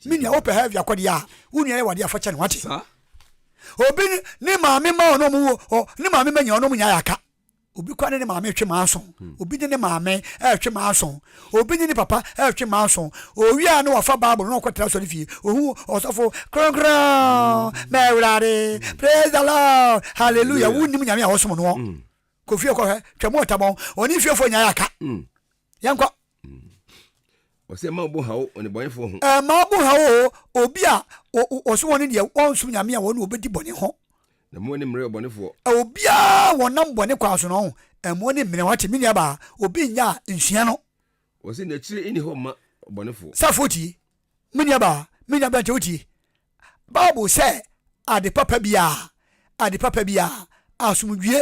Me nua, wopɛ heavy akɔdeɛ a, wo nua yɛ wade a, fa kyɛ no, wate? Obi ne maame ma ɔno ɔmo wo, ne maame ma nyina ɔno ɔmo nyinaa yɛ aka. Obi kora ne ne maame retwe manso, hmm. obi ne ne maame ɛretwe manso, obi ne ne papa ɛretwe manso. Owie a na wafa Bible na ɔkɔtra sɔre fie. Ohu ɔsɔfo kronkron, hmm. mɛwurade, praise the Lord, hallelujah. Wonnim nyame a wɔsom noɔ. Hmm. Kɔ fie kɔhwɛ, twam ɔtabɔn, ɔne fiefoɔ nyinaa yɛ aka. Yɛnkɔ. Ɔsɛ mma wo bo ha wo ɔnebɔneyɛfoɔ ho. Mma wo bo ha wo obi a ɔso wɔn deɛ wɔnsom Nyame a wɔne wɔbɛdi bɔne ho. Na mmoa ne mmerɛ ɔbɔnefoɔ. Obiara wɔnam bɔne kwan so no ɔho mmoa ne mmerɛ wate me nua baa obi nya a nsua no. Ɔsɛ n'akyire nni hɔ mma ɔbɔnefoɔ. Safoɔ tie me nua baa me nua bɛnkyɛ wotie Bible sɛ ade papa biara ade papa biara asomdwie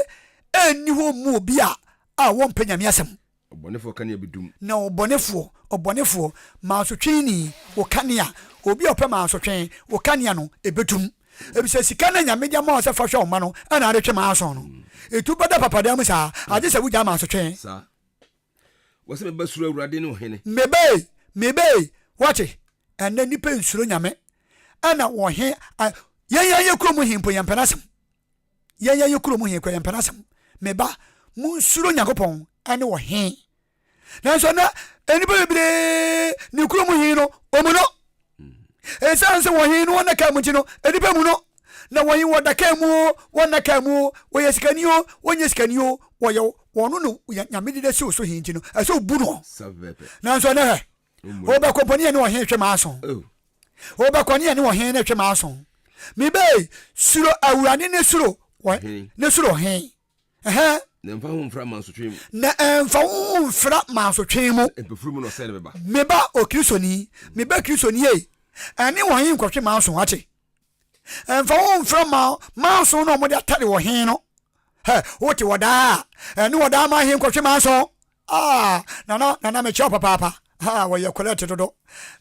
ɛnni hɔ mmu obi a a wɔmpɛ Nyame asɛm. Ɔbɔnefoɔ kanea bɛdum. Na ɔbɔnefoɔ, ɔbɔnefoɔ, mansotweeni, wo kanea, obi a ɔpɛ mansotwe, wo kanea no, ɛbɛdum. Efisɛ sika no a Nyame de ama wo sɛ fa hwɛ wo mma no na wode twe manso no. Etu bɛda papadan mu saa, agye sɛ wogyae mansotwe. Saa. Wɔse meba suro Awurade ne ɔhene. Meba ei, meba ei, woate? Ɛnnɛ nnipa nsuro Nyame, ɛna wɔhe, yɛn yɛn yɛ kurom he mpo yɛmpɛ n'asɛm. Yɛn yɛn yɛ kurom he kora yɛmpɛ n'asɛm. Me ba, monsuro Nyankopɔn ne ɔhe. Nanso na nnipa bebree ne kurom he no, ɔmu no. Ɛsiane sɛ wɔhe no wɔnna kaa mu nti no, nnipa mu no. Na wɔhe wɔda kaa mu o, wɔnna kaa mu o, wɔyɛ sikani o, wɔnyɛ sikani o, wɔyɛ wɔno no Nyame de siw so he nti no, ɛsɛ obu no. Nanso ɛnɛ hwɛ, Wobɛkɔ mpo ne yɛne ɔhene twe m'aso. Wobɛkɔ ne yɛne ɔhene no twe m'aso. Mebɛɛ suro awurade ne suro ne suro ɔhene. Na ɛmfa ho mfra mansotwe mu. Na ɛmfa ho mfra mansotwe mu. Mpefuru mu na ɔsɛe no bɛba. Meba okristoni, meba kristoni ei, ɛne ɔhene nkɔtwe m'aso ate. Ɛmfa wo mfra ma manso na wɔde atare wɔ he no. Hɛ, wote wɔ daa a, ɛne wɔ daa ma he nkɔhwe manso. Ah, nana, nana mekyɛ wo papaapa. Ah, wɔyɛ kɔlɛte dodo.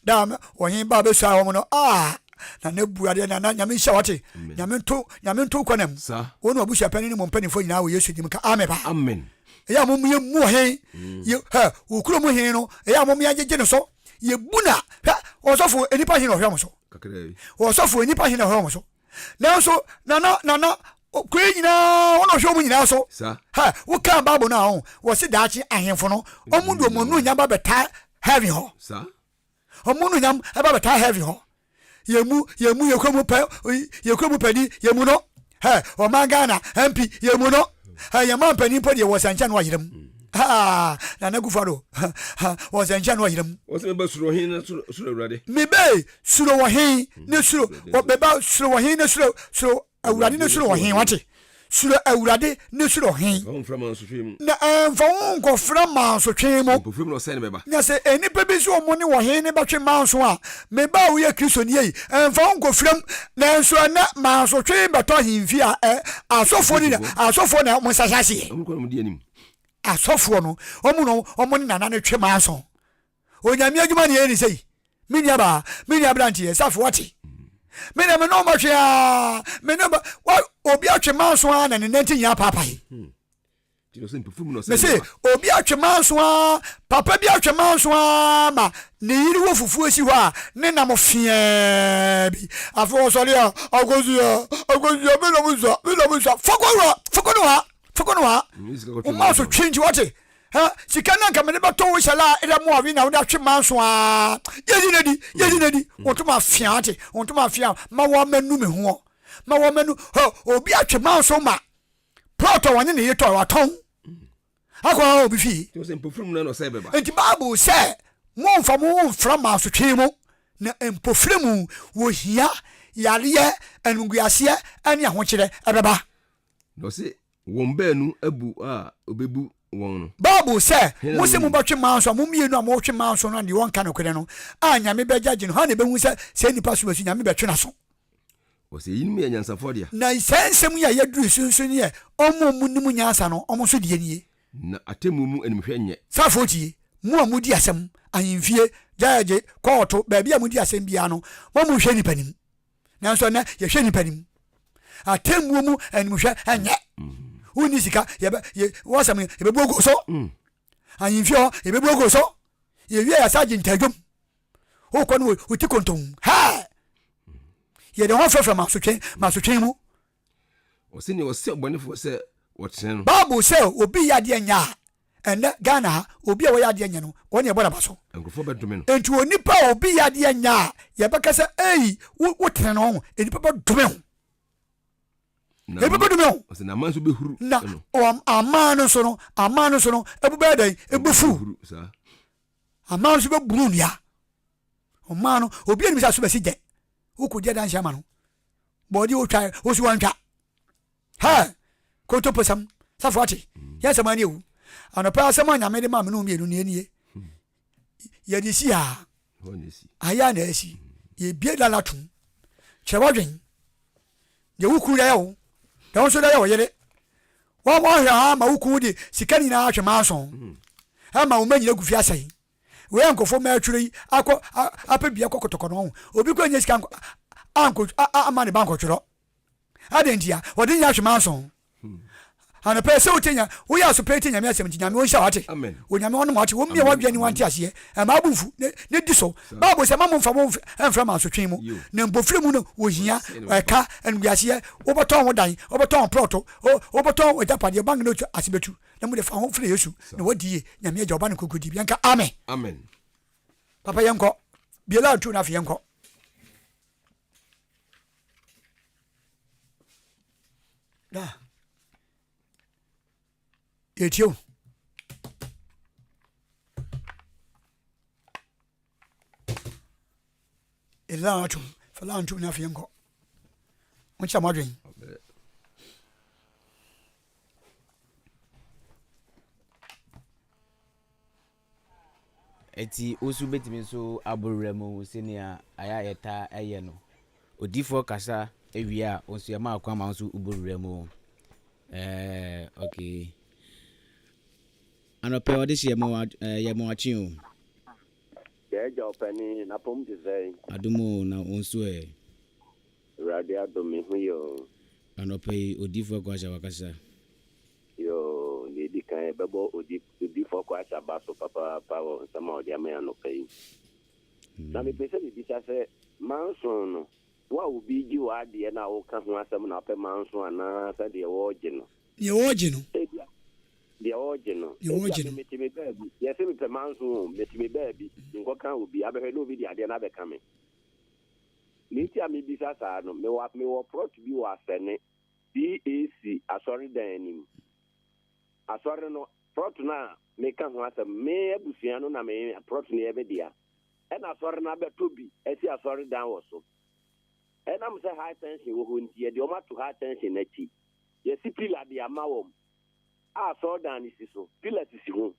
Da wɔ he ba bɛsua wɔn no, ah, nana bu adeɛ, nana nyame nhyia wɔte. Nyame nto, nyame nto kɔ nam. Wo ne wabusua panin ne mo mpanimfoɔ nyinaa wɔ Yesu dim ka amen pa. Amen. Ɛyɛ a mo yɛ mu wɔ he, yɛ, hɛ, wo kuro mu he no, ɛyɛ a mo yɛ gyegye no so. Yɛ bu na, hwɛ, ɔsɔfo, nnipa he na ɔhwɛ mo so. Ɔsɔfo nnipa he na ɔhwɛ wɔn so. Nanso nana nana kuro yi nyinaa wɔn na ɔhwɛ wɔn nyinaa so. Ha wokaa Bible no a ho wɔsi daakye ahemfo no wɔn de wɔn anuonyam ba bɛtaa heaven hɔ. Wɔn anuonyam ba bɛtaa heaven hɔ. Yɛn mu yɛn mu yɛ kuro mu pɛ yɛ kuro mu panin yɛn mu no. Hɛ ɔman Ghana MP yɛ mu no. Hɛ yɛn man panin mpo deɛ wɔ sɛnkyɛn no ayerɛ mu. Ha Nana Akufo-Addo wɔ sɛnkyɛn no ayerɛ mu. Wɔsɛ meba suro ɔhen na suro suro Awurade. Mebe suro ɔhen ne suro meba suro ɔhen ne suro suro Awurade ne suro ɔhen wate. Suro Awurade ne suro he. Mfa wo mfra mansotwe mu. Na mfa wo nkɔfra mansotwe mu. Mpofirim na ɔsɛe no bɛba. Na sɛ nnipa bi nso wɔn ne ɔhene no bɛtwe manso a, me ba a woyɛ Kristoni ei, mfa wo nkɔfra mu. Nanso ɛnnɛ mansotwe bɛtɔ ahemfie a, ɛ, asɔfoɔ no na, asɔfoɔ na wɔn nsa hyɛ aseɛ. Wɔn kɔ na wɔdi anim. Asɔfoɔ no, wɔn na wɔn ne nana no twe manso. Onyame adwuma ne yɛyɛ ne sɛi. Me nua baa, me nua abranteɛ, safo wate. Me na me ne ɔma twe aa, me ne ba, wa, obi atwe manso aa na ne nanti nyinaa paapae. Hmm. Me se, obi atwe manso aa, papa bi atwe manso aa ma ne yere wɔ fufuo si hɔ a, ne nam feɛ bi. Afei ɔsɔre a, akosua, akosua, me nam nsua, me nam nsua, fɔkɔ wura, fɔkɔ no ha, fɔkɔ no ha. Wo manso twe nti wate. Ha, sika no anka mede bɛtɔ wo hyɛla a ɛda mu awe na wode atwe manso aa. Yɛdi na di, yɛdi na di. Wɔn afea ate, wɔn afea ma wɔn manu me ho. Ma wɔn manu, hɔ, obi atwe manso ma plot a wɔne ne yere tɔ watɔn akɔ obi fie. Nti Bible sɛ momfa mo ho mfra mansotwe mu na mpofiri mu wɔ hia, yareɛ, animguaseɛ ne ahokyerɛ ɛbɛba. Na ɔse Wɔn baanu abu a obebu wɔn no. Bible sɛ, Hena na Mose onim? mobɛtwe manso a, mo mmienu a motwe manso no a deɛ ɔnka nokorɛ no a Nyame bɛgyagye no, hwan na ɛbɛhu sɛ saa nipa so bɛsu Nyame bɛtwe n'aso? Ɔse eyinom yɛ anyansafoɔ dea. Na saa nsɛm yi a yɛaduru so nso ne yɛ wɔn a wɔnim nyansa no, wɔn nso deɛ nie. Na atemmuo mu animhwɛ nyɛ. Saafoɔ tie, mo a modi asɛm, ahemfie, gyɛɛgye, kɔɔto, baabi a modi asɛm biara no, mo a monhwɛ nnipa anim. Nanso ɛnɛ yɛhwɛ nnipa anim. Atemmuo mu animhwɛ ɛnyɛ. Wonni sika yɛbɛ yɛ wɔsɛm yɛbɛbu agu so. Mm. Ahemfie hɔ yɛbɛbu agu so. Yɛwie yɛsa gye ntadwom. Wokɔ no woti kontom. Hɛɛ! Yɛde ho frɛfrɛ masotwe masotwe mu. Ɔse nea ɔsɛ ɔbɔnefoɔ sɛ ɔtene no. Bible sɛ obi yɛ adeɛ nyɛ a, ɛnnɛ Ghana ha, obi a wɔyɛ adeɛ nyɛ no, wɔn na yɛbɔ n'aba so. Nkurɔfoɔ bɛdome no. Nti onipa a obi yɛ adeɛ nyɛ a, yɛbɛka sɛ ei, wo wotene no ho, nnipa bɛdome wo. Nnipa bɛdome wo. Ɔsɛ na aman nso bɛhuru. Na aman no nso no, aman no nso no, ɛbu bɛyɛ dɛn? Ɛbɛfu. Aman nso bɛburu nnua. Ɔman no, obi anim sɛ aso bɛsi gyɛ. Wokɔdi adanse ama no. Bɔɔde wotwa, wosi wɔntwa. Hɛ! Kontomposɛm, safo ate, yɛn nsɛm ani ewu. Anɔpa asɛm a Nyame de maa me ne wo mmienu nie nie. Yɛde si ha. Ayɛ a na asi. Yɛbie dala tom. Kyerɛ w'adwen. Deɛ wo kunu de ayɛ wo, deɛ wo nso de ayɛ wo yere. Wɔn wɔhwɛ ha ma wo kunu de sika nyinaa ahwɛ manso. Ɛma wo mma nyina gu fi asɛe. Wei a nkurɔfoɔ mma atwerɛ yi akɔ apɛ bia kɔ kɔtɔkɔ no ho. Obi kɔ nyɛ sika ankɔ ama ne ba nkɔtwerɛ. Adɛn ntia? Wɔde nyɛ ahwɛ manso. Anɔpɛ sɛ wotie nya woyɛ aso pɛ tie nyame asɛm nti nyame ɔnhyira wate. Onyame ɔnom wate wɔmmia wadwene ne wante aseɛ ɛma abo mfu ne ne di so. Bible sɛ ma momfa mo mfra mansotwe mu na mpofiri mu no wɔhia ɛka animguaseɛ wobɛtɔn wo dan wobɛtɔn plɔto wobɛtɔn w'agyapadeɛ bank note ase bɛtu na mode fa ho frɛ Yesu na wadi yie Nyame agya ɔba no nkonko di yɛnka amen. Amen. Papa yɛnkɔ biela ntu na afei yɛnkɔ. Da yɛtie o. Ɛla atom fɛla ntom na afei yɛnkɔ. Monkyɛ mo adwen. Enti wo nso wobɛtumi nso abɔ wura mu sɛnea ayɛ a yɛtaa yɛ no. Odiyifoɔ kasa wie a, wo nso yɛma wo kwan ma wo nso wobɔ wura mu. Ɛɛ okay. Anɔpɛ ɔde hyɛ yɛ mo akye o. Yɛn agya ɔpanin, n'apɔm te sɛn? Adom o, na wo nso ɛ? Awurade adom, me ho yɛ o. Anɔpa yi, Odiyifoɔ Kwasha wakasa. Yoo, nea edi kan, yɛbɛbɔ Odiyifoɔ Kwasha aba so papaapa wɔ nsɛm a ɔde ama yɛn anɔpa yi. Na mepɛ sɛ mebisa sɛ, manson no, wo a obi regye w'adeɛ no a woka ho asɛm na wopɛ manson anaa sɛ deɛ wɔregye no? Deɛ wɔregye no. Ebia, deɛ ɔregye no. Deɛ wɔregye no. Ebia me mete me baabi, yɛse mepɛ manson o, mete me baabi, menkɔka obi, abɛhwɛ na obi de adeɛ no abɛka me. Nea enti a mebisa saa no, mewɔ mewɔ prɔt bi wɔ Asɛne, CAC asɔredan anim. Asɔre no, prɔt no a meka ho asɛm, me abusua no na me prɔt no yɛ me dea. Ɛna asɔre no abɛtɔ bi asi asɔredan wɔ so. Ɛnam sɛ high tension wɔ hɔ nti, yɛde wɔn ato high tension no akyi. Yɛasi pillar de ama wɔn a asɔredan no si so. Pillar sisi ho.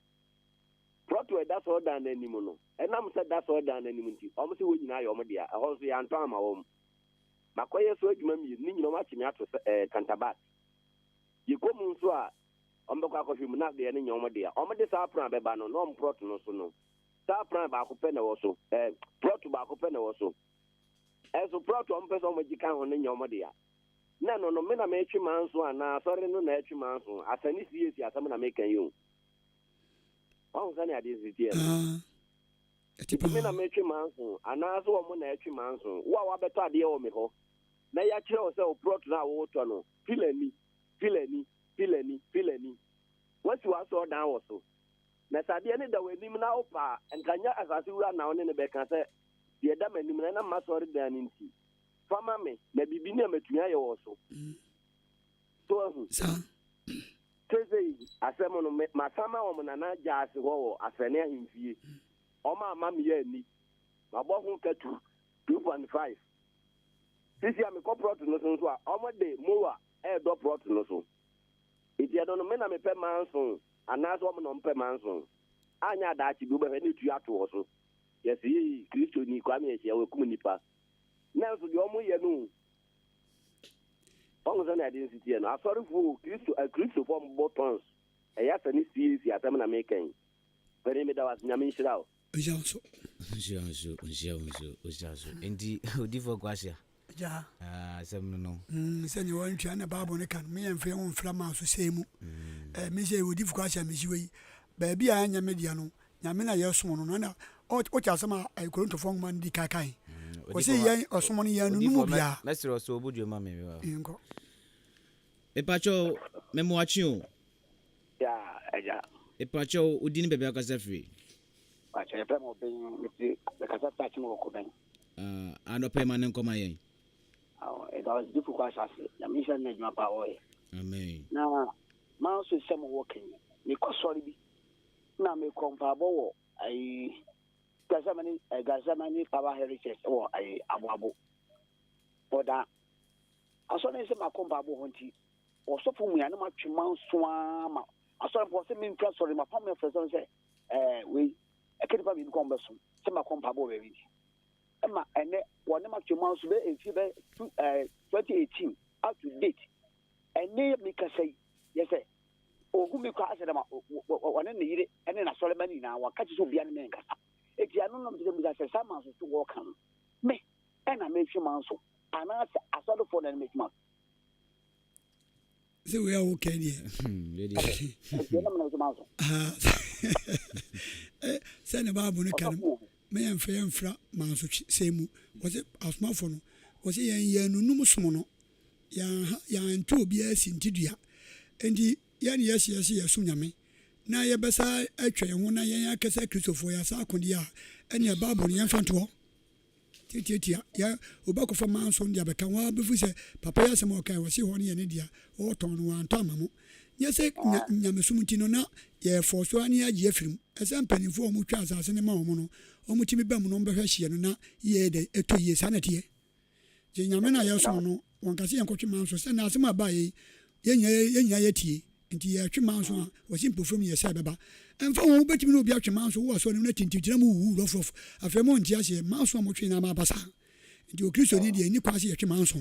Prɔto a ɛda asɔredan no anim no, ɛnam sɛ ɛda asɔredan no anim nti, wɔn se wɔn nyinaa yɛ wɔn dea. Ɛhɔ nso, yɛantɔn ama wɔn. Makɔyɛ so adwuma mmienu, ne nyinaa wɔakye me ato sɛ ɛɛ kantabat. Yɛkɔ mu nso a, wɔbɛkɔ akɔhwɛ mu na deɛ no nyɛ wɔn dea. Wɔde saa plan bɛba no, na wɔn prɔto no so no, saa plan baako pɛ na ɛwɔ so. Ɛɛ prɔto baako pɛ na ɛwɔ so. Ɛnso prɔto a wɔpɛ sɛ wɔgye ka ho no nyɛ wɔn dea. Na ɛno no, me na meretwe manso anaa asɔre no na ɛretwe manso? Asani CAC asɛm na meka yi o. Wahu sɛnea adeɛ si teɛ no? Ah, ɛte Nti me na paa. meretwe manso anaasɛ wɔn na ɛretwe manso? Wo a woabɛtɔ adeɛ wɔ me hɔ na yɛakyerɛ wo sɛ wo prɔto no a woretɔ no, pillar ni, pillar ni, pillar ni, pillar ni. Woasi w'asɔredan wɔ so. Na sɛ adeɛ no da w'anim na wopɛ a, nka nyɛ asase wura na wo ne no bɛka sɛ, Deɛ ɛda m'anim no, ɛnam m'asɔredan no nti, fa ma me, na biribi ni a matumi ayɛ wɔ so. So ahu? Saa. Seesei, asɛm no, me, masan ma wɔn nana gya ase hɔ wɔ Asɛne ahemfie. Wɔn amma me anni. Mabɔ ho ka tu, 2.5. Seesei a mekɔ prɔto no so nso a, wɔde moa redɔ prɔto no so. Enti ɛno no, me na mepɛ manso, anaasɛ wɔn na wɔpɛ manso? Anyɛ a daakye bi wobɛhwɛ na etu ato wɔ so. Yɛse, Ei, Kristoni, Kwame Ahyia, wakum nnipa. Nanso deɛ wɔyɛ no o, Wahu sɛnea ade nsi teɛ no? Asɔrefo o, Kristo, Akristofo a wɔbɔ tons, ɛyɛ asɛ ne CAC asɛm na meka yi. Panin, meda wo ase, Nyame nhyira wo. Nhyira wo nso. Nhyira wo nso, nhyira wo nso, nhyira wo nso. Enti, odiyifoɔ Kwasia. Agya. Ah, asɛm no no. Mm, sɛnea wɔntwea na Bible no ka no, me yɛmfa yɛn ho mfra maa so sɛe mu. Mm. Eh, me sɛ odifo Kwasia mesi wɔ yi, baabi a ɛnyɛ me dea no, Nyame na yɛsom no no na wote asɛm a Korintofoɔ nwoma no di kan kae. Ɔse yɛn ɔsom no yɛn no mu biara. Mɛsrɛ ɔsɛ obu dwe ma me. Nkɔ. Mepakyɛw memoakye o. Ya agya. Mepakyɛw wo din ne baabi a wokasa firi. Pakyɛw yɛfrɛ me Obeng mefiri mekasa firi Akyem wɔ Kobɛn. Ah anɔpa yi ma no nkɔ ma yɛn. Aw ɛda ɔsɛ difo kɔ asase Nyame nhyira no n'adwuma pa a ɔyɛ. Amen. Na manso sɛ mo wɔ kɛn mekɔ sɔre bi na mekɔ mpaabɔ wɔ ayi Gethsemane eh, Gethsemane Power Heritage wɔ ayi Aboabo. Ɔda asɔre ne sɛ makɔ mpaabɔ hɔ nti ɔsɔfo mu ya na matwe manso ara ma asɔre mpo sɛ memfiri asɔre mapam me afiri asɔre sɛ ɛɛ wei ɛka nipa mmienu kɔ ɔmbɛsom sɛ makɔ mpaabɔ wɔ baabi nti ɛma ɛnɛ wɔne matwe manso bɛ mfie bɛ ɛɛ 2018 up to date ɛnɛ mekasa yi yɛ sɛ Ohu me koraa sɛ dɛm a, ɔne ne yere ne n'asɔremma no nyinaa, wɔaka kyerɛ sɛ obiara ne me nkasa. Enti ɛno na mepɛ sɛ mibisa sɛ, saa manso so wɔka no, me na metwe manso anaasɛ asɔrefoɔ na ɛne metwe manso? Sɛ wei a woka deɛ. Sɛ ne Bible no ka no, ma yɛmfa yɛmfra manso sɛ mu. Wɔsɛ asomafo no, wɔsɛ yɛn yɛn nunum som no, Yɛanha, yɛanto obiara sintidua. Enti yɛn ne yɛse yɛse yɛsom Nyame, na yɛbɛsa atwa yɛn ho na yɛn akɛsɛ Kristofoɔ, yɛasa ako deɛ a, ɛneɛ Bible no yɛmfa nto hɔ. Tiatiatia, yɛ, obi akɔfa manso no de abɛka ho ara bɛfu sɛ papa yi asɛm a ɔkae, ɔse hɔ no yɛ ne dea, ɔretɔn no, wantɔ ama mo. Nyɛ sɛ nya, nyamesom nti no na yɛrefɔɔso ara na yɛagye afiri mu. Ɛsɛ mpanimfoɔ a wɔtwa asase no ma wɔn no, wɔtumi ba mu na wɔbɛhwɛ hyeɛ no na yie yɛ dɛn, ɛtɔ yie. Saa na ɛteɛ. Gye Nyame no a yɛsom no, wɔnka sɛ yɛnkɔtwe manso, sɛ nnɛ asɛm a ɛbaeɛ yi, yɛn nyinaa yɛn nyinaa yɛtie, nti yɛtwe manso a, wɔse mpofirim yɛ sɛ ɛbɛba. Ɛmfa ho, wobɛtumi ne obi atwe manso, wowɔ asɔre no mu na tintim gyina mu wuwu rɔfrɔf, afei monte aseɛ, manso a motwe nyinaa ma aba saa. Nti Okristoni deɛ, ɛnni kwan sɛ yɛtwe manso.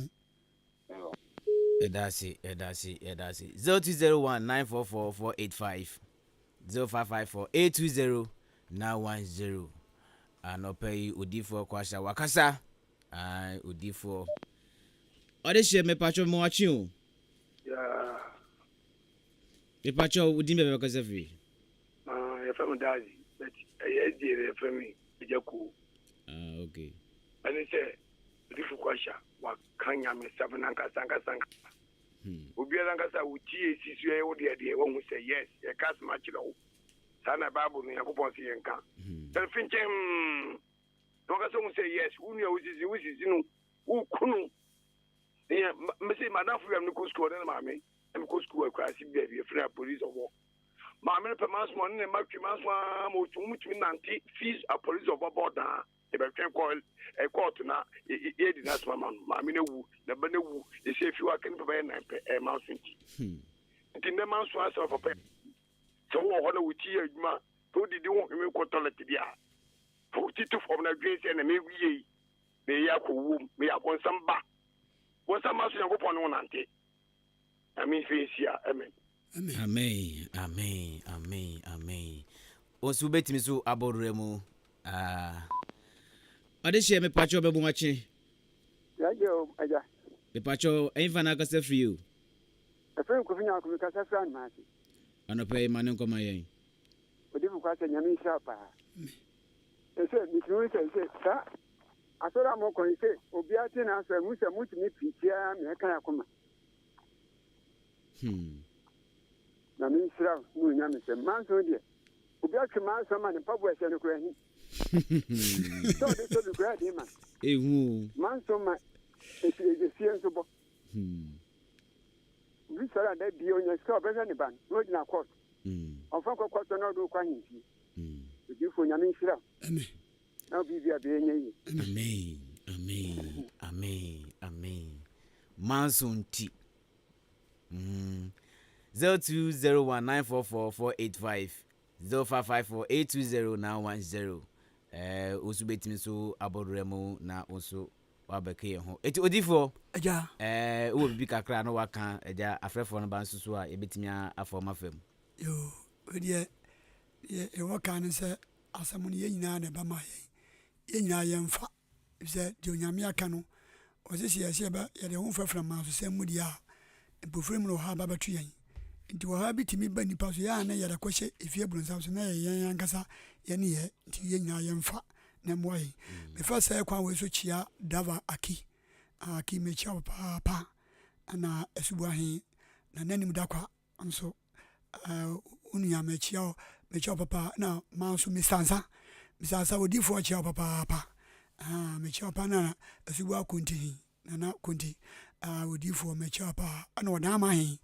Yɛda ase, yɛda ase, yɛda ase. 0201 944 485 0554 820 910. Anɔpa yi, odiyifoɔ Kwasha wakasa. Ae odifoɔ. Ɔde hyɛ mepakyɛw me wakye o. Yeah. Mepakyɛw wo din bɛbɛ bɛkasa firi. Ah, yɛfrɛ me Dazi, but ɛyɛ SDA na yɛfrɛ me Agya Koo. Ah, okay. Ɛne sɛ odifo Kwasha waka nyamesɛm no ankasa ankasa ankasa. Obiara ankasa a wotie si so yɛ wo deɛ deɛ wahu sɛ yes yɛka asɛm akyerɛ wo. Saa na Bible no Nyankopɔn se yɛnka. Sɛ finkyɛn hmm. Na wankasa hu sɛ yes wo nua wosisi wosisi no woku no yɛ mese madamfo bi a mekɔ sukuu ɔne ne maame na mekɔ sukuu akuraase bi baabi ɛfrɛ a polisi ɔwɔ maame no pɛ manso ɔne ne mma twe manso aa ma ɔtumi tumi nante fees a polisi ɔbɔ bɔ daa. Yɛbɛtwɛn kɔ kɔɔto na yɛdi n'asɛm ama no. Maame no awu, ne ba no awu, ɛsɛ fie hɔ aka nnipa bɛyɛ nan pɛ, ɛyɛ manso nti. Nti nnɛ manso asɛm papa yi. Sɛ wowɔ hɔ na wo ti yɛ adwuma, sɛ wodidi wo home kɔ tɔlɛt bi a, fa wo ti to fam na dwen sɛ na meyɛ yi, meyɛ akɔ wuom, meyɛ abonsam ba. Bonsam ba so Nyankopɔn ne wo nante. Nyame mfe nhyia. Amen. Amen amen amen amen. Wo nso wobɛtumi so abɔ werɛ mu. Ah. Ɔdehyeɛ mepakyɛw bɛbɔ wakye. Yɛagye o agya. Mepakyɛw ɛnfa na akasa firi o. Ɛfiri Kofi Nyarko mekasa firi Anumase. Anɔpa yi ma ne nkɔma yɛn. Odifo Kwasɛ Nyame nhyira wo paa. Ɛsɛ metumi hu sɛ sɛ saa asɔre a mokɔ yi sɛ obiara te n'asɔre mu sɛ motumi pirikyi ara ma ɛka yɛn akoma. Hmm. Nyame nhyira wo ne onyamesɛm. Manson deɛ obi atwe manson ma ne mpaboa ɛhyɛ no koraa hi. Sɛ ɔde sɔ bi koraa den ma. Ehu. Manson ma efie nso bɔ. Hmm. Obi sɔre a da bie onya sika ɔbɛhwɛ ne ba no na ogyina court. Hmm. Ɔmfa nkɔ court na ɔde wokɔ ahemfie. Hmm. Odiyifo Nyame nhyira wo. Amen. Na obi bi a bɛyɛ nyɛ yie. Amen. Amen. Amen. Amen. Manson nti. Mm. 0201 944 485 0554 820 910. Eh, wo nso bɛtumi nso abɔ werɛ mu na wo nso wabɛka yɛn ho. Eti odifoɔ. Agya. Eh, wowɔ biribi kakra na waka agya afrɛfoɔ no ba nso so a yɛbɛtumi afa wɔn afa mu. Yoo, wei deɛ, deɛ yɛwɔ ka ne sɛ asɛm no yɛn nyinaa na ɛba ma yɛn. Yɛn nyinaa yɛmfa. Efisɛ deɛ Onyame aka no, ɔse sɛ yɛse yɛbɛ yɛde ho frafra mansosɛm mu deɛ a, mpofirim na ɔhaw ba bɛto yɛn. Nti ɔhaw bi tumi ba nnipa so, yɛ a na yɛde akɔhyɛ efie bronsam so, na ɛyɛ yɛn ankasa yɛn nneyɛɛ. Nti yɛn nyinaa yɛmfa na ɛmmoa yɛn. Mefa saa kwan wei so kyia Driver Aki. Aki mekyia wo papaapa. Ɛna Asuboahe, Nana Anim Dakwa nso wo nua mekyia wo mekyia wo papa na maa nso Mr. Nsa Mr. Nsa odiifoɔ kyia wo papaapa mekyia wo paa na Asuboa Konti he Nana Konti odiifoɔ mekyia wo paa ɛna ɔdan ama he.